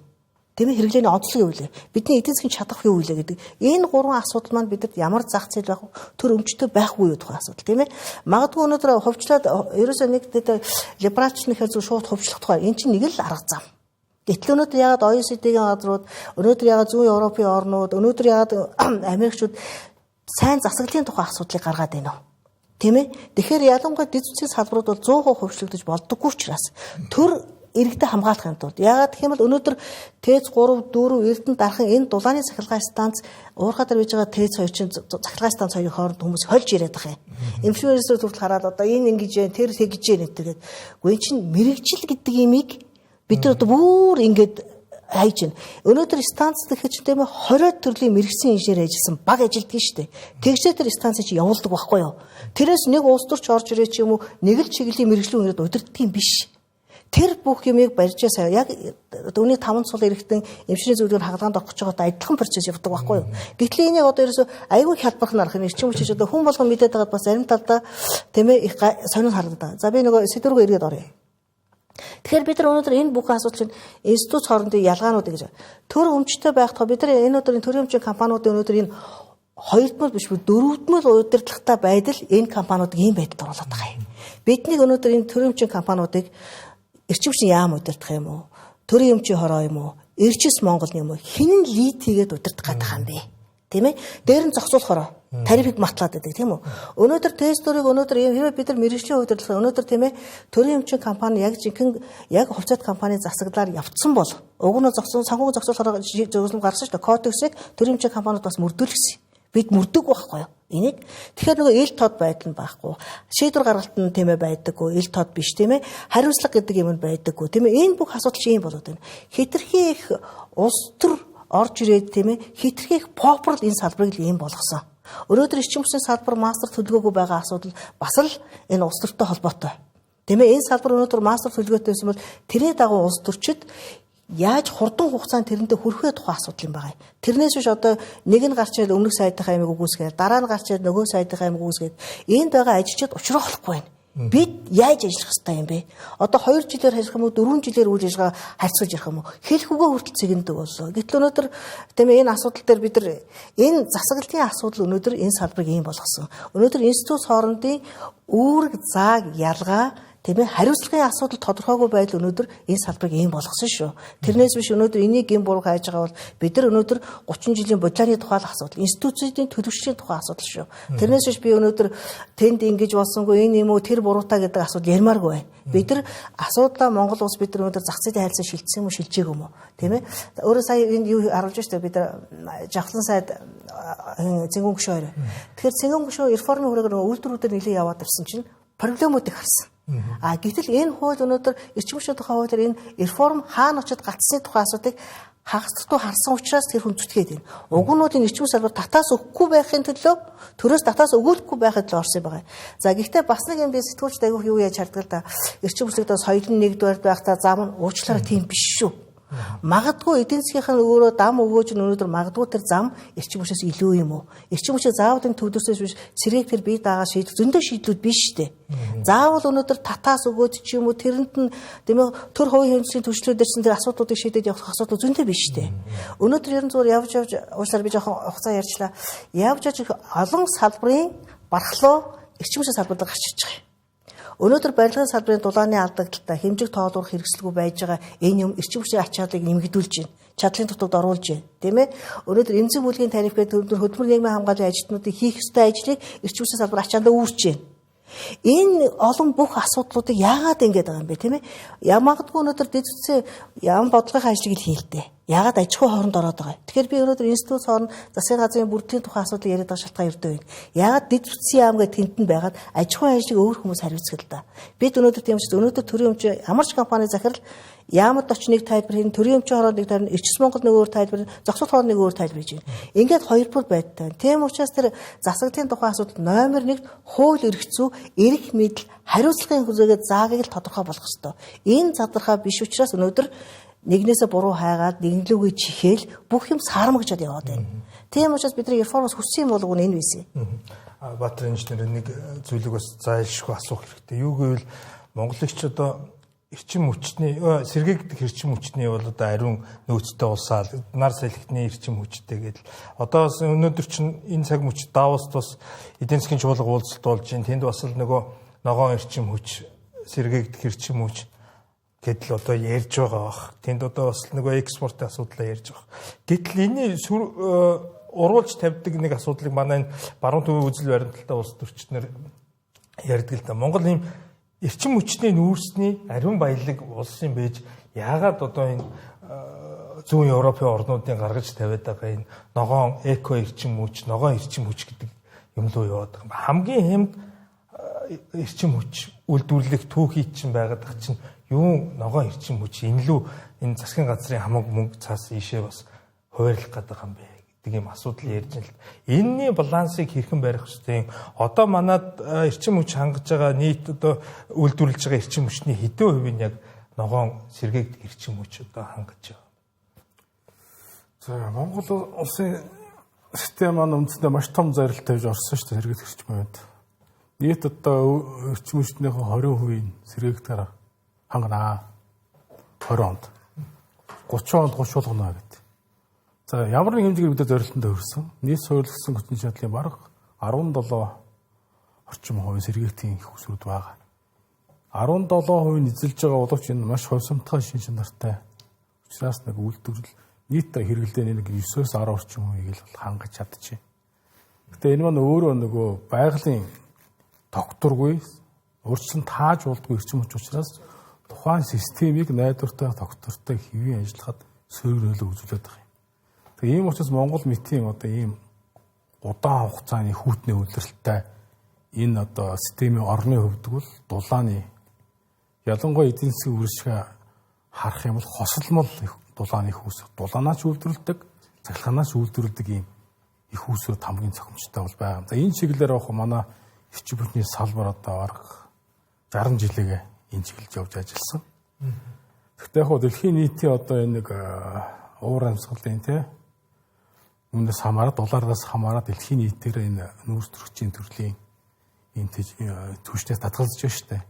Тийм ээ, хэрэглээний онцлог юу вэ? Бидний эдийн засгийн чадах юу вэ гэдэг. Энэ гурван асуудал маань бидэд ямар зах зээл байх вэ? Төр өмчтэй байхгүй юу тухай асуудал, тийм ээ. Магадгүй өнөөдөр хувьчлаад ерөөсөө нэг либералч нэхэр зөв шууд хувьчлах тухай. Энэ чинь нэг л арга зам. Гэтэл өнөөдөр ягаад OECD-ийн газрууд, өнөөдөр ягаад зүүн Европын орнууд, өнөөдөр ягаад Америкчууд сайн засаглалын тухай асуудлыг гаргаад байна вэ? Тийм ээ. Тэгэхээр ялангуяа дэд зүтгийн салбарууд бол 100% хувьчлагдаж болдоггүй учраас төр иргэдэд хамгаалахын тулд яагаад гэх юм бол өнөөдөр ТЭЦ 3 4 Эрдэнэ дархан энэ дулааны цахилгаан станц уурхай дээр бийж байгаа ТЭЦ 2 чинь цахилгаан станц хоёрын хооронд хүмүүс хольж яриад байгаа юм. Инфлюенсер хүртэл хараад одоо энэ ингэж яа тэр тэгж яа гэдэг. Үгүй эн чинь мэрэгжил гэдэг имийг бид нар одоо бүр ингэж хайж байна. Өнөөдөр станц гэхэд чинь тийм ээ 20 төрлийн мэрэгсэн инженер ажилласан баг ажилтдаг шүү дээ. Тэгжээ тэр станцыг чи явуулдаг байхгүй юу? Тэрээс нэг улс төрч орж ирээ ч юм уу нэг л чиглэлийн мэрэгжлийн үнээр удирддаг юм биш. Тэр бүх юмыг барьжээ сая яг үүний 5 сул эргэтэн эмчний зөвлөгөөнд хагалгаанд орох гэж байгаатай адилхан процесс явдаг байхгүй юу. Гэтэл энийг одоо ерөөсөө айгүй хялбарх нарах юм эрчим хүч одоо хүн болгон мэдээд байгаад бас зарим талдаа тийм ээ их сонин харагдаад. За би нөгөө сэдврүүгээ эргээд оръё. Тэгэхээр бид нар өнөөдөр энэ бүх асуудал чинь институт хоорондын ялгаанууд гэж төр өмчтэй байх тухай бид нар энэ өдрийн төрийн өмчийн компаниудын өнөөдөр энэ хоёрдмол биш дөрөвдмөл удирдлагатай байдал энэ компаниудыг ийм байдалд оруулаад байгаа юм. Бидний өнөөдөр энэ төрийн өмчийн компаниудыг эрчим хүчний яам удирдах юм уу? Төрийн өмчийн хороо юм уу? Эрчис Монгол юм уу? Хин нь лид хийгээд удирдах гэдэг юм бэ? Тийм ээ? Дээр нь зохицуулах хороо тарифыг матлаад байдаг тийм үү? Өнөөдөр тестерийг өнөөдөр ийм хэрвээ бид нар мэрэгжлийн удирдлага өнөөдөр тийм ээ төрийн өмчийн компани яг жинхэнэ яг хувьцаат компани засаглалаар явцсан бол уг нь зогсон санхүүгийн зохицуулах зөвлөм гаргасан шүү дээ. Кодексыг төрийн өмчийн компаниуд бас мөрдүүлсэн. Бид мөрдөг байхгүй юу? Энийг тэгэхээр нөгөө ил тод байдал нь байхгүй. Шийдвэр гаргалт нь тийм ээ байдаггүй, ил тод биш тийм ээ. Хариуцлага гэдэг юм нь байдаггүй тийм ээ. Энэ бүх асуудал чинь ийм болоод байна. Хитрхи их улс төр орж ирээд тийм ээ хитрхи их попрол энэ салбарыг л ийм болгосон. Өнөөдөр эрчим хүчний салбар мастер төлөвлөгөөгүй байгаа асуудал бас л энэ улс төртэй холбоотой. Тийм ээ энэ салбар өнөөдөр мастер төлөвлөгөөтэй байсан бол тэрний дагуу улс төрчид яаж хурдан хугацаанд тэрнтэй хүрэх вэ тухай асуудал юм байгаа. Тэрнээс биш одоо нэг нь гарч ирээд өмнөх сайдынхаа ямиг үгүйсгээд дараа нь гарч ирээд нөгөө сайдынхаа ямиг үгүйсгээд энд байгаа ажилчид учруулахгүй байна. Бид яаж ажиллах ёстой юм бэ? Одоо 2 жилээр ажиллах юм уу, 4 жилээр үйл ажиллагаа харьцуулж ярих юм уу? Хэлэх үгээ хүртэл цэгэндэг боллоо. Гэтэл өнөөдөр тийм ээ энэ асуудал дээр бид нар энэ засаглалын асуудал өнөөдөр энэ салбарыг ийм болгосон. Өнөөдөр институт хоорондын үүрэг зааг ялгаа тийм ээ хариуцлагын асуудал тодорхойгүй байдал өнөөдөр энэ салбарыг ийм болгосон шүү. Тэрнээс биш өнөөдөр энийг гин буруу хайж байгаа бол бид нар өнөөдөр 30 жилийн бодлооны тухай л асуудал, институцийн төлөвшлийн тухай асуудал шүү. Тэрнээс биш би өнөөдөр тэнд ингэж болсонгүй энэ юм уу тэр буруутай гэдэг асуудал ярмааргүй байна. Бид нар асуудлаа Монгол улс бид нар өнөөдөр зах зээлийн харилцаа шилжсэн юм уу шилжээгүй юм уу? Тийм ээ. Өөрөө сая энд юу харуулж шүү дээ. Бид нар Жавхлан сайд Цэнгүүн гүшүү хоёр. Тэгэхээр Цэнгүүн гүшүү реформын хүрээгээр үйлдвэрүүдээр нэлээд яваад ирсэн чинь проблемуудыг харсан. А гэтэл энэ хууль өнөөдөр эрчим хүчний тухай хуулиар энэ реформ хаана очиод гацсны тухай асуудыг хагас дутуу харсан учраас тэр хүн зүтгээд байна. Уг нь бол энэ эрчим салбар татаас өгөхгүй байхын төлөө төрөөс татаас өгөөлөхгүй байхын төлөө орсон юм байна. За гэхдээ бас нэг юм би сэтгүүлчд айгүйх юу яаж хардаг л да. Эрчим хүчний соёл нь нэгдүгээр байхдаа зам нь уучлаарай тийм биш шүү. Магадгүй эдийн засгийнх нь өөрөө дам өгөөж нь өнөөдөр магадгүй тэр зам эрчим хүчээс илүү юм уу? Эрчим хүчээ заавал энэ төвлөрсөөс биш цэрэг тэр бие дагаа шийдэх зөндөө шийдлүүд биш шүү дээ. Заавал өнөөдөр татаас өгөөд ч юм уу тэрэнд нь тийм ээ төр хувийн хэмжээний түвшлүүдээр чинь тэр асуудлуудыг шийдээд явах асуудал зөндөө биш шүү дээ. Өнөөдөр ерөн зүгээр явж явж уучлаарай би жоохон хугацаа ярьчлаа. Явж явж олон салбарын бархлуу эрчим хүчний салбарт гарч ирж байгаа юм. Өнөөдөр барилгын салбарын дулааны алдагдaltaй хэмжиг тоолуурах хэрэгсэлгүй байж байгаа энэ юм эрчим хүчний ачааллыг нэмэгдүүлж байна. Чадлын дутагд оруулж байна, тийм ээ. Өнөөдөр эмзэг бүлгийн тариф гэдэг хөдөлмөр нийгмийн хамгааллын ажилтнуудын хийх ёстой ажлыг эрчим хүчний салбар ачааллаа үүрч байна. Энэ олон бүх асуудлуудыг яагаад ингэж байгаа юм бэ, тийм ээ? Ямагадгүй өнөөдөр дэд бүтцийн яам бодлогын ажлыг л хийлдэ. Яагаад аж ахуй хооронд ороод байгаа юм? Тэгэхээр би өнөөдөр институт хооронд засгийн газрын бүрдлийн тухай асуудлыг яриад байгаа шалтгаан ердөө байна. Яагаад дэд бүтцийн яам гэдэг тэнтэн байгаад аж ахуйн ажлыг өөр хүмүүс хариуцдаг л да. Бид өнөөдөр тийм ч өнөөдөр төрийн өмч ямар ч компани захирал яамд очиж нэг тайлбар хийн, төрийн өмчийн хороонд нэг тайлбар, Эрчим Монгол нэг өөр тайлбар, зохицол хороонд нэг өөр тайлбар хийж байна. Ингээд хоёр бүр байдтай. Тийм учраас тэр засагдлын тухай асуудал номер 1-т хууль эрх зүй, эрх мэдэл, хариуцлагын хүзээгээ заагийг л тодорхой болгох ёстой. Энэ задархаа биш учраас өнөөдөр нэгнээсээ буруу хайгаад нэгнлүүгээ чихээл бүх юм сармагжаад яваад байна. Тийм учраас бидний реформоос хүссэн юм болов уу энэ байсан. Баатар инженер нэг зүйлийг бас зайлшгүй асуух хэрэгтэй. Юу гэвэл Монголч одоо эрчим хүчний сэргээгдэх эрчим хүчний бол одоо ариун нөөцтэй улсаал нар салхитны эрчим хүчтэй гэдэл. Одоо бас өнөөдөр чинь энэ цаг мөч Давост бас эдийн засгийн чуулга уулзалт болж байна. Тэнд бас л нөгөө ногоон эрчим хүч, сэргээгдэх эрчим хүч гэдэл одоо ярьж байгаа бах. Тэнд одоо бас нөгөө экспортын асуудлаа ярьж байгаа. Гэтэл энэний уруулж тавьдаг нэг асуудлыг манай энэ баруун төвийн үзэл баримталтай улс төрчнөр ярьдаг л да. Монгол ийм эрчим хүчний нүүрсний ариун баялаг улсын байж яагаад одоо энэ зүүн Европын орнуудын гаргаж тавиад байгаа энэ ногоон эко эрчим хүч, ногоон эрчим хүч гэдэг юм руу яваад байгаа юм. Хамгийн хямд эрчим хүч үйлдвэрлэх түүхий чинь байгаад байгаа чинь юу ногоон эрчим хүч энэ лүү энэ засгийн газрын хамаг мөнгө цаас ийшээ бас хуваарлах гэдэг юм бэ гэдэг юм асуудал ярьж байна л. Энэний балансыг хэрхэн барих ёстой юм? Одоо манад эрчим хүч хангаж байгаа нийт одоо үйлдвэрлэж байгаа эрчим хүчний хэдэн хувийг нь яг ногоон сэргээгдэх эрчим хүч одоо хангаж байгаа. За Монгол улсын систем маань үндсэндээ маш том зорилт тавьж орсон шүү дээ сэргээгдэх эрчим хувьд. Нийт одоо эрчим хүчнийхээ 20% нь сэргээгдэхээр ханганаа. 20 онд. 30 онд 30 болгоно гэдэг. За ямар нэг хэмжээгээр бид зорилтонд хүрсэн. Нийт суурилсан хүчин чадлын бараг 17 орчим хувийн сэргээгтийн их усрууд байгаа. 17% нь эзэлж байгаа боловч энэ маш хувьсамтгай шин чанартай. Учираас нэг үйлдвэрлэл нийт хэрэглээний нэг 9-оос 10 орчим хувийг л хангаж чадчихэв. Гэтэ энэ маань өөрөө нөгөө байгалийн тогтворгүй, урьдчилан тааж болдгүй эрчим хүч учраас тухайн системийг найдвартай, тогтвортой хэвийн ажиллахад сөрөг нөлөө үзүүлээд байгаа юм. Тэгээ ийм учраас Монгол мэтийн одоо ийм удаан хугацааны хүүтний үйлрэлтэй энэ одоо системийн орны хувьд бол дулааны ялангуяа эдийн засгийн үржихээ харах юм бол хосолмол дулааны их үүсвэр, дулаанаач үйлдвэрлэдэг, цахилгаанаас үйлдвэрлэдэг ийм их үүсвэр хамгийн зохимжтой бол байгаа. За энэ чиглэлээр явах манай эрчим хүчний салбар одоо бараг 60 жилигээ энэ чиглэлд явж ажилласан. Гэхдээ яг дэлхийн нийтийн одоо энэ нэг уур амьсгалын тий үүнээс хамаарат доллараас хамаарат дэлхийн нийтээр энэ нүүрс төрөгчийн төрлийн энэ түвшнээс татгалзаж байна шүү дээ.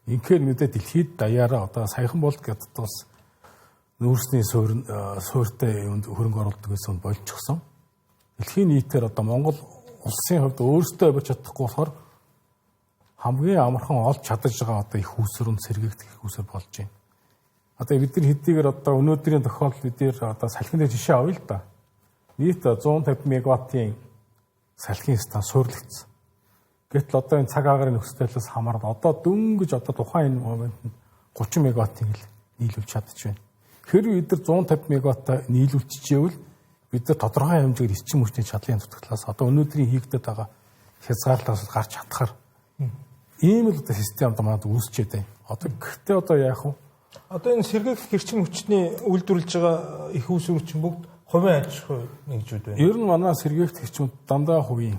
Инхээр мэдээ дэлхийд даяараа одоо саяхан болд гэдээ бас нүүрсний суурьтай юмд хөрөнгө оруулалт гэсэн болчихсон. Дэлхийн нийтээр одоо Монгол улсын хувьд өөрсдөө авч чадахгүй болохоор хамгийн амархан олж чадаж байгаа одоо их үүсвэр нь сэргээгдэх их үүсвэр болж байна. Одоо бид нар хэдийгээр одоо өнөөдрийн тохиолдолд бид нар одоо салхин дээр жишээ авъя л да. Нийт 150 мегаваттын салхин станц суйрлагдсан. Гэтэл одоо энэ цаг агаарын нөхцөл байдлаас хамаарат одоо дөнгөж одоо тухайн энэ моментод 30 мегаваттыг л нийлүүлж чадчих байна. Хэрвээ бид нар 150 мегаватта нийлүүлчихээвэл бид нар тодорхой хэмжээгээр эрчим хүчний чадлын дутагдлаас одоо өнөөдрийн хийгдээд байгаа хязгаарлалтаас гарч чадхаар ийм л одоо систем одоо манад үүсчээд байна. Одоо гэхдээ одоо яах вэ? Одоо энэ сэргээгдэх эрчим хүчний үйлдвэрлэж байгаа их үүсвэр чинь бүгд хувийн аж ахуй нэгжүүд байна. Ер нь манай сэргээгдэх эрчим дандаа хувийн.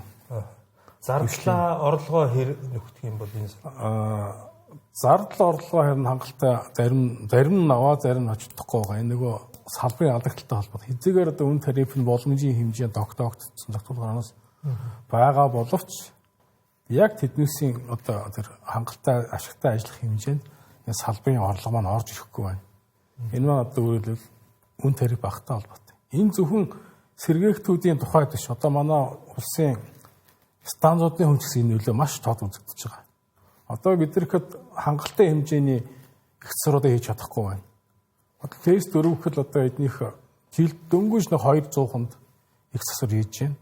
Зардлаа орлогоо хэр нөхдөг юм бол энэ зардал орлогоо харин хангалттай зарим нь аваа зарим нь очиж чадахгүй байгаа. Энэ нөгөө салбарын алдагдaltaй холбоотой. Хэзээгээр одоо үн тариф нь боломжийн хэмжээнд тогтоогдсон зохицуулгаанаас байгаа боловч яг тэднээсийн одоо тэр хангалттай ашигтай ажиллах хэмжээнд энэ салбарын орлого маань орж ирэхгүй байна. Энэ маань одоо өөрөөр хэлбэл үн тариф багатай холбоотой. Энэ зөвхөн сэргээгтүүдийн тухай биш. Одоо манай улсын станцуудын хүн ч гэсэн энэ нөлөө маш тод үзэгдэж байгаа. Одоо Одоо бид нархэд хангалттай хэмжээний их засваруудыг хийж чадахгүй байна. Одоо тест 4 гэхэд одоо эднийх жилд дөнгөж нэг 200-нд их засвар хийж байна.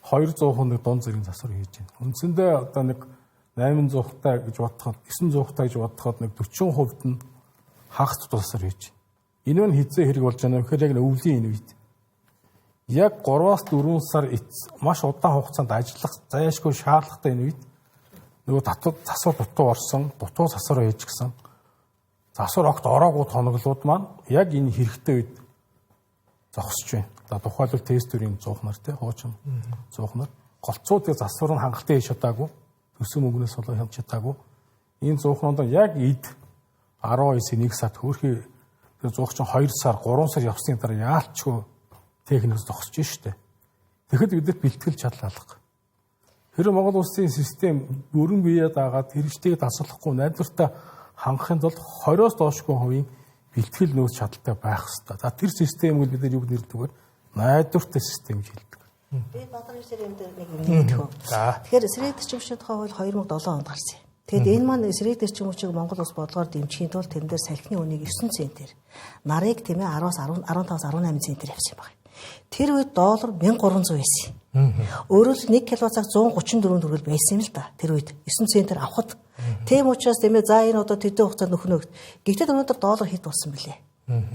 200 нэг дунд зэргийн засвар хийж байна. Үндсэндээ одоо нэг 800 таа гэж бодоход 900 таа гэж бодоход нэг 40% нь хагас дутуу засвар хийж байна. Энэ нь хизээ хэрэг болж байна. Тэгэхээр яг өвлийн энэ үед яг 3-аас 4 сар маш удаан хугацаанд ажиллах зайлшгүй шаардлагатай энэ үед нөгөө засвар дутуу орсон, дутуу засвар хийж гисэн. Засвар огт ороогүй тоноглууд маань яг энэ хэрэгтэй үед зогсож байна. За тухайлбал тестөрийн 100 нар тий хуучин 100 нар голцоо тэгээ засвар нь хангалттай хийж чадаагүй, төсөн мөнгнөөс болоо хямж чадаагүй. Энэ 100 нарт яг эд 19-ийн 1 сард хөөрхий тэр 100 чинь 2 сар 3 сар явсны дараа яалчгүй техникс зогсож штэ. Тэгэхэд бидэд бэлтгэл чадал алга. Тэр Монгол улсын систем бүрэн бие дагаад хэрэгжтэйг дасгалахгүй найдвартай хангахын тулд 20-оос доошгүй хувийн бэлтгэл нөөц чадaltaй байх хэрэгтэй. За тэр системийг бид нар юу нэрлэдэг вэ? Найдвартай систем гэж хэлдэг. Би Бадрын юм дээр нэг юм нэмэх үү. Тэгэхээр эсрэг эрчим хүчний тухай хууль 2007 онд гарсан юм. Тэгэхэд энэ маань эсрэг эрчим хүчийг Монгол улс бодлогоор дэмжихийн тулд тэрэн дээр салхины үнийг 9 центээр, нарыг тийм ээ 10-аас 15-аас 18 центээр явсан юм байна. Тэр үед доллар 1300 байсан. Өөрөөр хэлбэл 1 кВт-цаг 134 төгрөг байсан юм л да. Тэр үед 9 центээр авахд. Тийм учраас тийм ээ за энэ одоо тэдэн хугацаанд нөхнө. Гэхдээ өнөөдөр доллар хэд болсон бэлээ?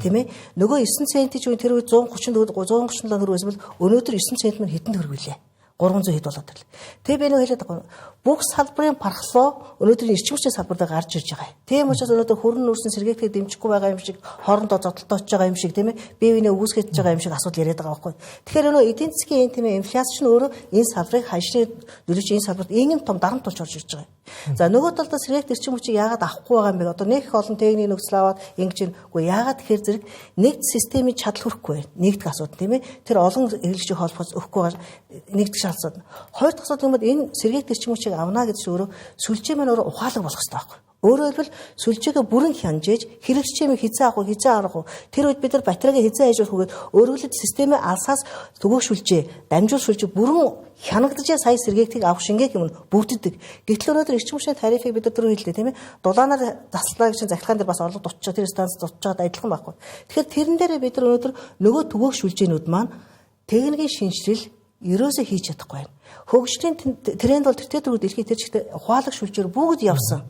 Тийм ээ. Нөгөө 9 центийн чинь тэр үед 134 137 төгрөг байсан бол өнөөдөр 9 цент мань хэдэн төгрөг билээ? 300 хэд болоод ирлээ. Тэгээ би нэг хэлээд байгаа. Бүх салбарын пархлоо өнөөдрийн эрчим хүчний салбар дээр гарч ирж байгаа. Тийм учраас өнөөдөр хүрэн нүүрсэн сэргээтгэхэд дэмжихгүй байгаа юм шиг, хоорондоо зодтолтоож байгаа юм шиг, тийм ээ, бие биенээ үгүйсгэж байгаа юм шиг асуудал яриад байгаа байхгүй. Тэгэхээр өнөө эдийн засгийн энэ тийм ээ инфляц чинь өөрөө энэ салбарыг ханшны нөлөөч энэ салбарт ийм том дарамт болж орж ирж байгаа. За нөгөө талдаа сэргээгт эрчим хүчийг яагаад авахгүй байгаа юм бэ? Одоо нэг их олон техникийн нөхцөл аваад ингэж юм. Үгүй яагаад тэгэхээр зэрэг нэг системийн чадал хүрэхгүй байна. Нэгдүгээр асуудал тийм ээ. Тэр олон эргэлжийг холбоход өгөхгүй байгаа нэгдүгээр асуудал. Хоёр дахь асуудал юм бол энэ сэргээгт эрчим хүчийг авна гэдэг чинь өөрөө сүлжээ маань өөрөө ухаалаг болох хэрэгтэй байхгүй. Өөрөөр хэлбэл сүлжээгээ бүрэн хянжээж хэрэгсчээ хизээ авах уу, хизээ арах уу. Тэр үед бид нар батарейгаа хизээ ажиллах уу гэд өөрөөр хэлбэл системээ алсаас төгөөх сүлжээ, дамжуул сүлжээ бүрэн хянагдажээ сая сэргээгтийг авах шингээх юм бүрддэг. Гэтэл өнөөдөр эрчим хүчний тарифыг бид нар түрүү хэллээ тийм ээ. Дулаанаар заслаа гэж захиргаан дээр бас орлого дутчих, тэр станц дутчихад адилхан байхгүй. Тэгэхээр тэрэн дээрээ бид нар өнөөдөр нөгөө төгөөх сүлжээнүүд маань техникийн шинжилэл ерөөсөө хийж чадахгүй байна. Хөгжлийн тренд бол тэртээ дөрөв дэлхийд тэр чигтээ ухаалаг сүлжээр бүгд явсан.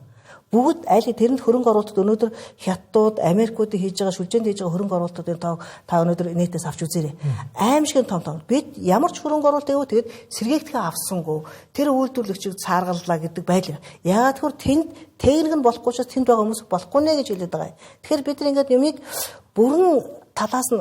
Бүгд аль тэрэнд хөрөнгө оруулалтад өнөөдөр хятадууд, Америкуудын хийж байгаа сүлжээнд хийж байгаа хөрөнгө оруулалтуудын тоог та өнөөдөр нийтээс авч үзээрэй. Аимшигын том том. Бид ямар ч хөрөнгө оруулалт хийгээгүй тэгээд сэргээгдэхээ авсангүй. Тэр үйлдвэрлэгчийг цааргаллаа гэдэг байдал. Яагаад гэвэл тэнд техник нь болохгүй учраас тэнд байгаа хүмүүс болохгүй нэ гэж хэлээд байгаа юм. Тэгэхээр бид нар ингээд юмыг бүрэн талаас нь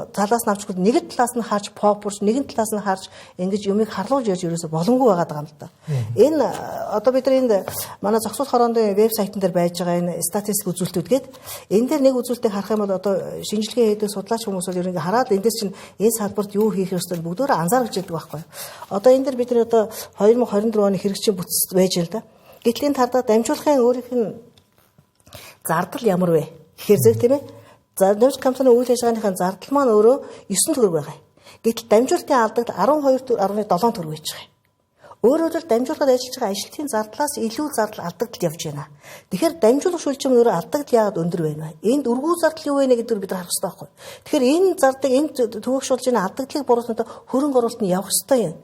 авч нэг талаас нь харж попурч, нэгэн талаас нь харж ингэж юмыг харлуулж ярьж ерөөсө боломгүй байгаа юм л да. Энэ одоо бид нар энд манай зохицуулах хороондын вебсайтн дээр байж байгаа энэ статистик үзүүлэлтүүд гээд энэ дээр нэг үзүүлэлтийг харах юм бол одоо шинжилгээ хийдэг судлаач хүмүүс бол ерөнхийдөө хараад эндээс чинь энэ салбарт юу хийх ёстой бүгдөө анзаарч яадаг байхгүй. Одоо энэ дээр бид нар одоо 2024 оны хэрэгжлийн бүтц байж л да. Гэтэл энэ тардаа дамжуулахын өөрийнх нь зардал ямар вэ? Тэгэхээр зэрэг тийм ээ. За дамжуулах компани үйл ажиллагааныхаа зардал маань өөрөө 9 төгрөг байгаа. Гэтэл дамжуулалтын алдагдал 12.7 төгрөг байж байгаа. Өөрөөр хэлбэл дамжуулахад ажиллаж байгаа ажилтны зардлаас илүү зардал алдагдал явж байна. Тэгэхээр дамжуулах шүлжим өөрөө алдагдал яагаад өндөр байна вэ? Энд өргүү зардал юу вэ гэдэг бид харах хэрэгтэй байхгүй. Тэгэхээр энэ зардлыг энэ төвөг шүлжийн алдагдлыг буруутгах хөрөнгө оруулалт нь явах хэрэгтэй юм.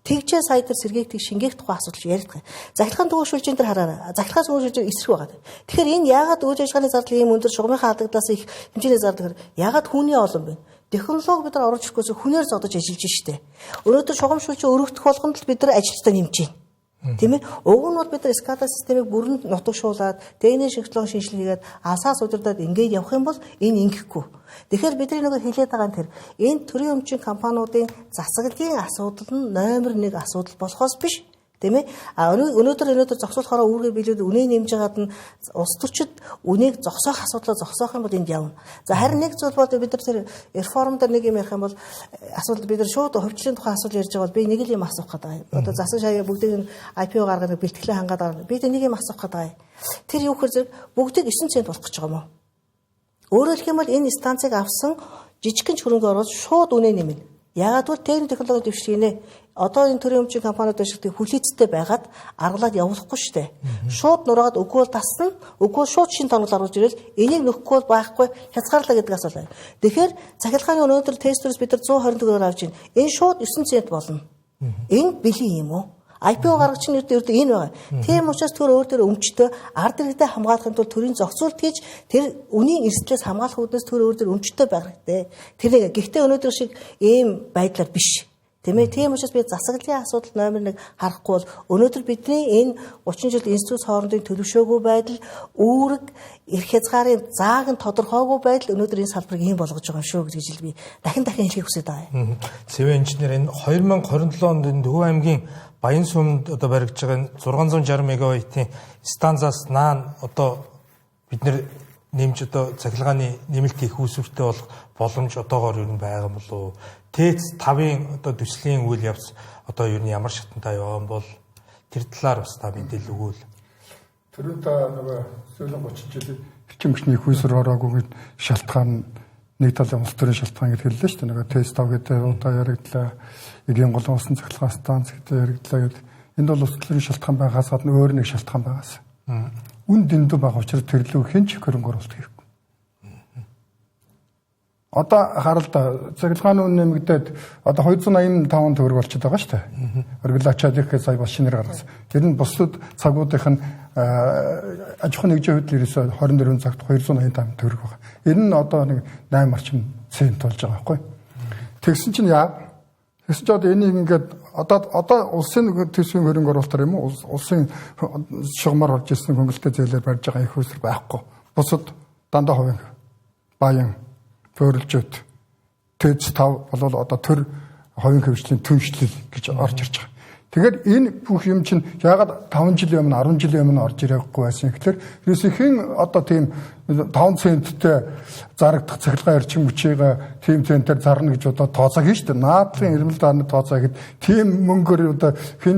Тэгжээ сая дээр сэргээгдэх шингээх тухай асуудал яригдах. Захиргааны төвөг шүлжийн дээр хараарай. Захиргааны төвөг шүлжийн эсрэг байгаа. Тэгэхээр энэ яагаад үйл ажиллагааны зардал ийм өндөр, шугамынхаа алдагдлаас их хэмжээний зардал яагаад хүний олон бэ? Технологи бид нар оруулж ирэхгүйс хүнээр зодож ажиллаж штэ. Өнөөдөр шугам шүлжээ өргөдөх болгонд л бид нар ажилтнаа нэмж байна. Тийм ээ. Уг нь бол бид нар SCADA системийг бүрэн нутагшуулад, техникийн шинжилгээ шинжилгээ хийгээд алсаас удирдаад ингээд явах юм бол энэ ингэхгүй. Тэгэхээр бидний нөгөө хэлээд байгаа нь тэр энэ төрийн өмчийн компаниудын засаглалын асуудал нь номер 1 асуудал болохоос биш. Тийм ээ. А өнөөдөр зогсоолохороо үүргээ биелүүд үнэ нэмж байгаад нь улс төрчид үнийг зогсоох асуудлаа зогсоох юм бол энд явна. За харин нэг зүйл бол бид нар тэр реформ дээр нэг юм ярих юм бол асуудал бид нар шууд хувьчлалын тухай асуудал ярьж байгаа бол би нэг л юм асуух гэдэг юм. Одоо засан шаяа бүгдийг нь IPO гаргаад бэлтгэлээ хангаад гарна. Би тэр нэг юм асуух гэдэг юм. Тэр юу гэхээр зэрэг бүгдийг 9 цент болох гэж байгаа юм уу? Өөрөөр хэлэх юм бол энэ станцыг авсан жижигхэн хөрөнгө оруулалт шууд үнэ нэмнэ. Яагаад гэвэл техник технологийн дэвшигнэ. Одоо энэ төрийн өмчийн компаниуд ашигладаг хүлээцтэй байгаад аргалаад явуулахгүй шүү дээ. Шууд нураагаад үгүй бол тасна, үгүй шууд шинэ тоног оруулж ирэл энийг нөхгүй бол байхгүй хязгаарлаа гэдэг асуулт байна. Тэгэхээр цахилгааны өнөөдөр тестерс бид нар 120 төгрөгөөр авч байна. Энэ шууд 9 цент болно. Энэ бэлэн юм уу? IPO гаргаж чинь ердөө энэ байгаа. Тийм учраас төр өөр дээр өмчтөө ард иргэдэд хамгаалахын тулд төрийн зохицуулт хийж тэр үнийн эрсдлээс хамгаалах үүднээс төр өөр дээр өмчтөө байх хэрэгтэй. Тэр нэг гэхдээ өнөөдөр шиг ийм байдлаар биш. Тийм ээ. Тийм учраас би засаглалын асуудал номер 1 харахгүй бол өнөөдөр бидний энэ 30 жил институт хоорондын төлөвшөөгүй байдал, үүрэг, эрх хязгаарын зааг нь тодорхойгүй байдал өнөөдөр энэ салбарыг ийм болгож байгаа юм шүү гэж би дахин дахин хэлхийг хүсэж байгаа юм. Сэвэн инженер, энэ 2027 онд энэ Төв аймгийн Баян сүмд одоо баригдаж байгаа 660 мегаваттын станцаас наан одоо бид нэр нэмж одоо цахилгааны нэмэлт их үүсвэртэй болох боломж одоогоор ер нь байгаа юм болов уу? ТЭЦ 5-ын одоо төслийн үйл явц одоо ер нь ямар шатантай яваа юм бол тэр талаар бас та мэдээлэл өгөөл. Түрүү та нөгөө сүүлийн 30 жилийн эрчим хүчний их үүсвэр ороогүй гэж шалтгаан нэг талын улс төрийн шалтгаан гэж хэллээ шүү дээ. Нөгөө ТЭЦ 5 гэдэг удаа яригдлаа. Эгийн голон усан цахилгаан станц гэдэг яригдлаа гэдэг. Энд бол улс төрийн шалтгаан байгаас гадна өөр нэг шалтгаан байгаас. Үн дэндүү байгаа учраас тэрлүү хэн ч хөрөнгө оруулалт хийхгүй. Одоо харал да, цахилгааны үн нэмэгдээд одоо 285 төгрөг болчиход байгаа шүү дээ. Оргил ачаад ирэхэд сая бас шинээр гаргасан. Тэр нь бусдад цагуудынх нь аж ахуйн нэгжийн хувьд ерөөсөө 24 цагт 285 төгрөг байгаа. Энэ нь одоо нэг 8 орчим цент болж байгаа байхгүй. Тэгсэн чинь яа? Тэгсэн чинь одоо энийг ингээд одоо улсын төсвийн хөрөнгө оруулалтаар юм уу? Улсын шугамар орж ирсэн хөнгөлөлтөй зээлээр барьж байгаа их үүсвэр байхгүй. Бусад дандаа хувийн баян бөөрөлжөөд ТЭЦ 5 болвол одоо төр хувийн хөгжлийн түншлэл гэж орж ирж байгаа. Тэгэхээр энэ бүх юм чинь яагаад 5 жилийн өмнө 10 жилийн өмнө орж ирээгүй байсан гэхээр ерөөсөө хэн одоо тийм 5 центтэй зарагдах цахилгаан эрчим хүчийг тийм центээр зарна гэж одоо тооцоо хийн шүү дээ. Наадлын ирмэл дарны тооцоо гэхэд тийм мөнгөөр одоо хэн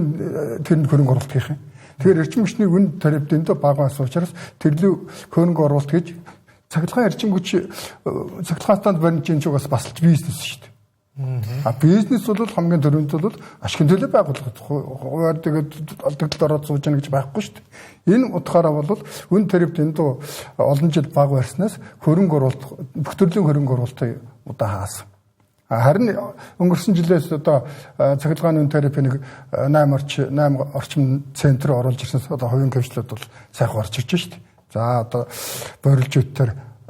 тэрэнд хөрөнгө оруулалт хийх юм. Тэгэхээр эрчим хүчний үн тариф дэндүү бага байсан учраас тэрлүү хөрөнгө оруулалт хийж цахилгаан эрчим хүч цахилгаан станц барина чинь ч угаас бас л бизнес шүү дээ. А бизнес бол хамгийн түрүүнд бол ашигын төлөө байгуулах. Хуваар тэгээд алдагдлал ороод сууж яана гэж байхгүй шүү дээ. Энэ утгаараа бол үн тариф дэндүү олон жил бага барьснаас хөрөнгө оруулалт бүх төрлийн хөрөнгө оруулалтыг удаа хаасан. Харин өнгөрсөн жилээс одоо цахилгааны үн тарифыг нэг 8 орчим цент рүү оруулж ирсэн одоо хувийн хөгжлүүд бол сайхан орж ирж шүү дээ. За одоо борилжүүдтэр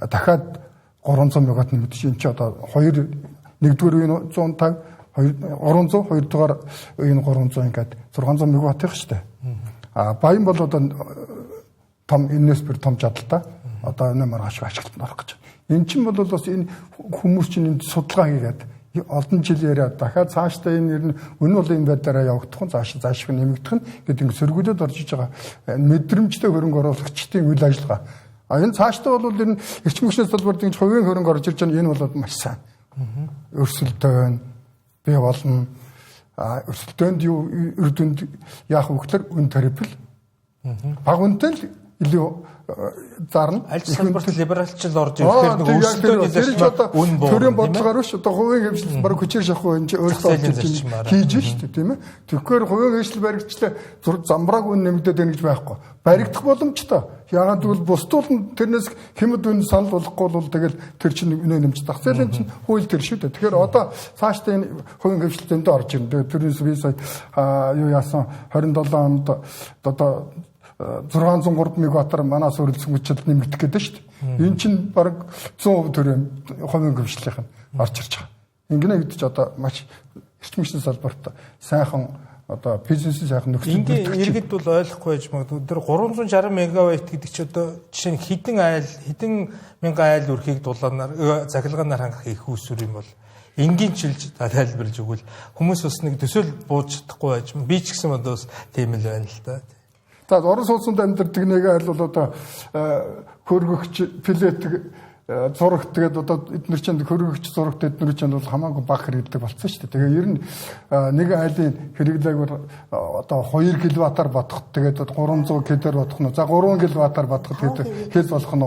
дахиад 300 мегаватт нэмэгдэж энэ чи одоо 2 нэгдүгээр үеийн 150, 300, хоёрдугаар үеийн 300 ингээд 600 мегаватт их шүү дээ. А баян бол одоо том энэс бүр том чадaltaа одоо энэ маргааш ашиглалтанд орох гэж. Энэ чинь бол бас энэ хүмүүс чинь энд судалгаа хийгээд олон жил яриад дахиад цаашдаа энэ ер нь үнэн бол энэ байдлаараа явагдах нь цааш заашгүй нэмэгдэх нь гэдэг ингэ сөргүүлээд орж иж байгаа мэдрэмжтэй хөрөнгө оруулагчдын үйл ажиллагаа. А энэ цаашдаа бол энэ эрчим хүчний салбарт ингэж хувийн хөрөнгө орж ирж байгаа энэ бол маш сайн. Өрсөлдөөн бий болно. А өрсөлдөөнд юу үр дүнд яах вэ гэхээр үн тариф л бага үнэтэй л илүү зарна. Аль салбарт либералчил орж ирэхээр нэг өрсөлдөөний зарчмаар үн буу. Төрийн бодлогоор биш одоо хувийн хэмжил баг хүчээр шахуу энэ өөрсдөө орж ирж хийж шүү дээ, тийм ээ. Тэгэхээр хувийн хэмжил баригчлаа замбрааг үн нэмэгдээд байна гэж байхгүй. Баригдах боломжтой. Яагаад гэвэл бусдуул нь тэрнээс хэмэд үн санал болгохгүй бол тэгэл тэр чинь үнэ нэмж зах зээлийн чинь хууль тэр шүү дээ. Тэгэхээр одоо цаашдаа энэ хувийн хэмжил зөндөө орж ирнэ. Тэгээд тэрнээс би сая юу яасан 27 онд одоо 603 мегаваттаар манаас өрөлдсөн хүчил нэмэгдэх гэдэг шүү дээ. Энэ чинь бараг 100% төрийн хувийн хөгжлийнх нь орж ирж байгаа. Ингэнэ гэдэг чи одоо маш эрчим хүчний салбарт сайхан одоо бизнесийн сайхан нөхцөл бүрдэх. Ингээ иргэд бол ойлгохгүй байж магадгүй. Тэр 360 мегаватт гэдэг чи одоо жишээ нь хэдэн айл хэдэн мянган айл өрхийг дулаанаар цахилгаанаар хангах их үүсвэр юм бол энгийн чилж тайлбарлаж өгвөл хүмүүс бас нэг төсөөл бууж чадахгүй байж. Би ч гэсэн одоо бас тийм л байна л да. За орон сууцнд амьдардаг нэг айл бол одоо хөргөгч, пилет, зурагт тэгээд одоо эднэр чинь хөргөгч, зурагт эднэр чинь бол хамаагүй бага хэрэглэдэг болсон шүү дээ. Тэгээ ер нь нэг айлын хэрэглээг бол одоо 2 кВт-аар бодоход тэгээд 300 кВт-аар бодох нь. За 3 кВт-аар бодоход хэд болох нь.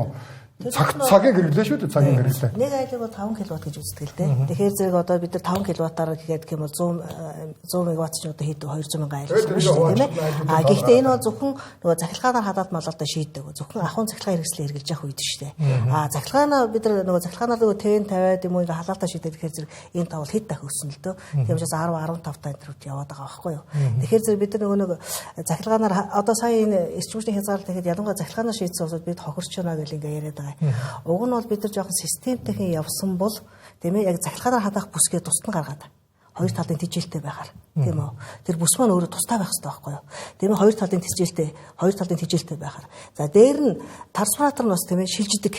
Цагийн хэрэглээ шүү дээ, цагийн хэрэглээ. Нэг айлыг бол 5 кВт гэж үздэг л дээ. Тэгэхээр зэрэг одоо бид нар 5 кВт-аар гэхэд гэх юм бол 100 мегаватт ч одоо хэд 200 мянган айл шүү дээ, тийм ээ. А гэхдээ энэ бол зөвхөн нөгөө цахилгаанаар хадаад малалдаа шийддэг. Зөвхөн ахуйн цахилгаан хэрэгслээ хэрэглэж явах үед шүү дээ. А цахилгаанаа бид нар нөгөө цахилгаанаар нөгөө ТВ тавиад юм уу ингээ халаалтаа шийдээд тэгэхээр зэрэг энэ тоо бол хэд дахин өссөн л дөө. Тийм учраас 10 15 та энэ төрөд яваад байгаа байхгүй юу. Тэгэхээр зэрэг бид нар нөгөө нэг цахилгаанаар одоо сая энэ эрчим хүчний хязгаарлалт гэхэд ялангуяа цахилгаанаар шийдсэн улсууд бид хохирч байна гэл ингээ яриад байгаа. Уг нь бол бид нар жоохон системтэйхэн явсан бол тийм ээ яг цахилгаанаар хадах бүсгээ тусдан гаргаад хоёр талын тэжээлтэй байхаар тийм үү. Тэр бүс маань өөрөө тустай байх хэрэгтэй байхгүй юу. Тийм ээ хоёр талын тэжээлтэй, хоёр талын тэжээлтэй байхаар. За дээр нь трансформатор нь бас тийм ээ шилждэг.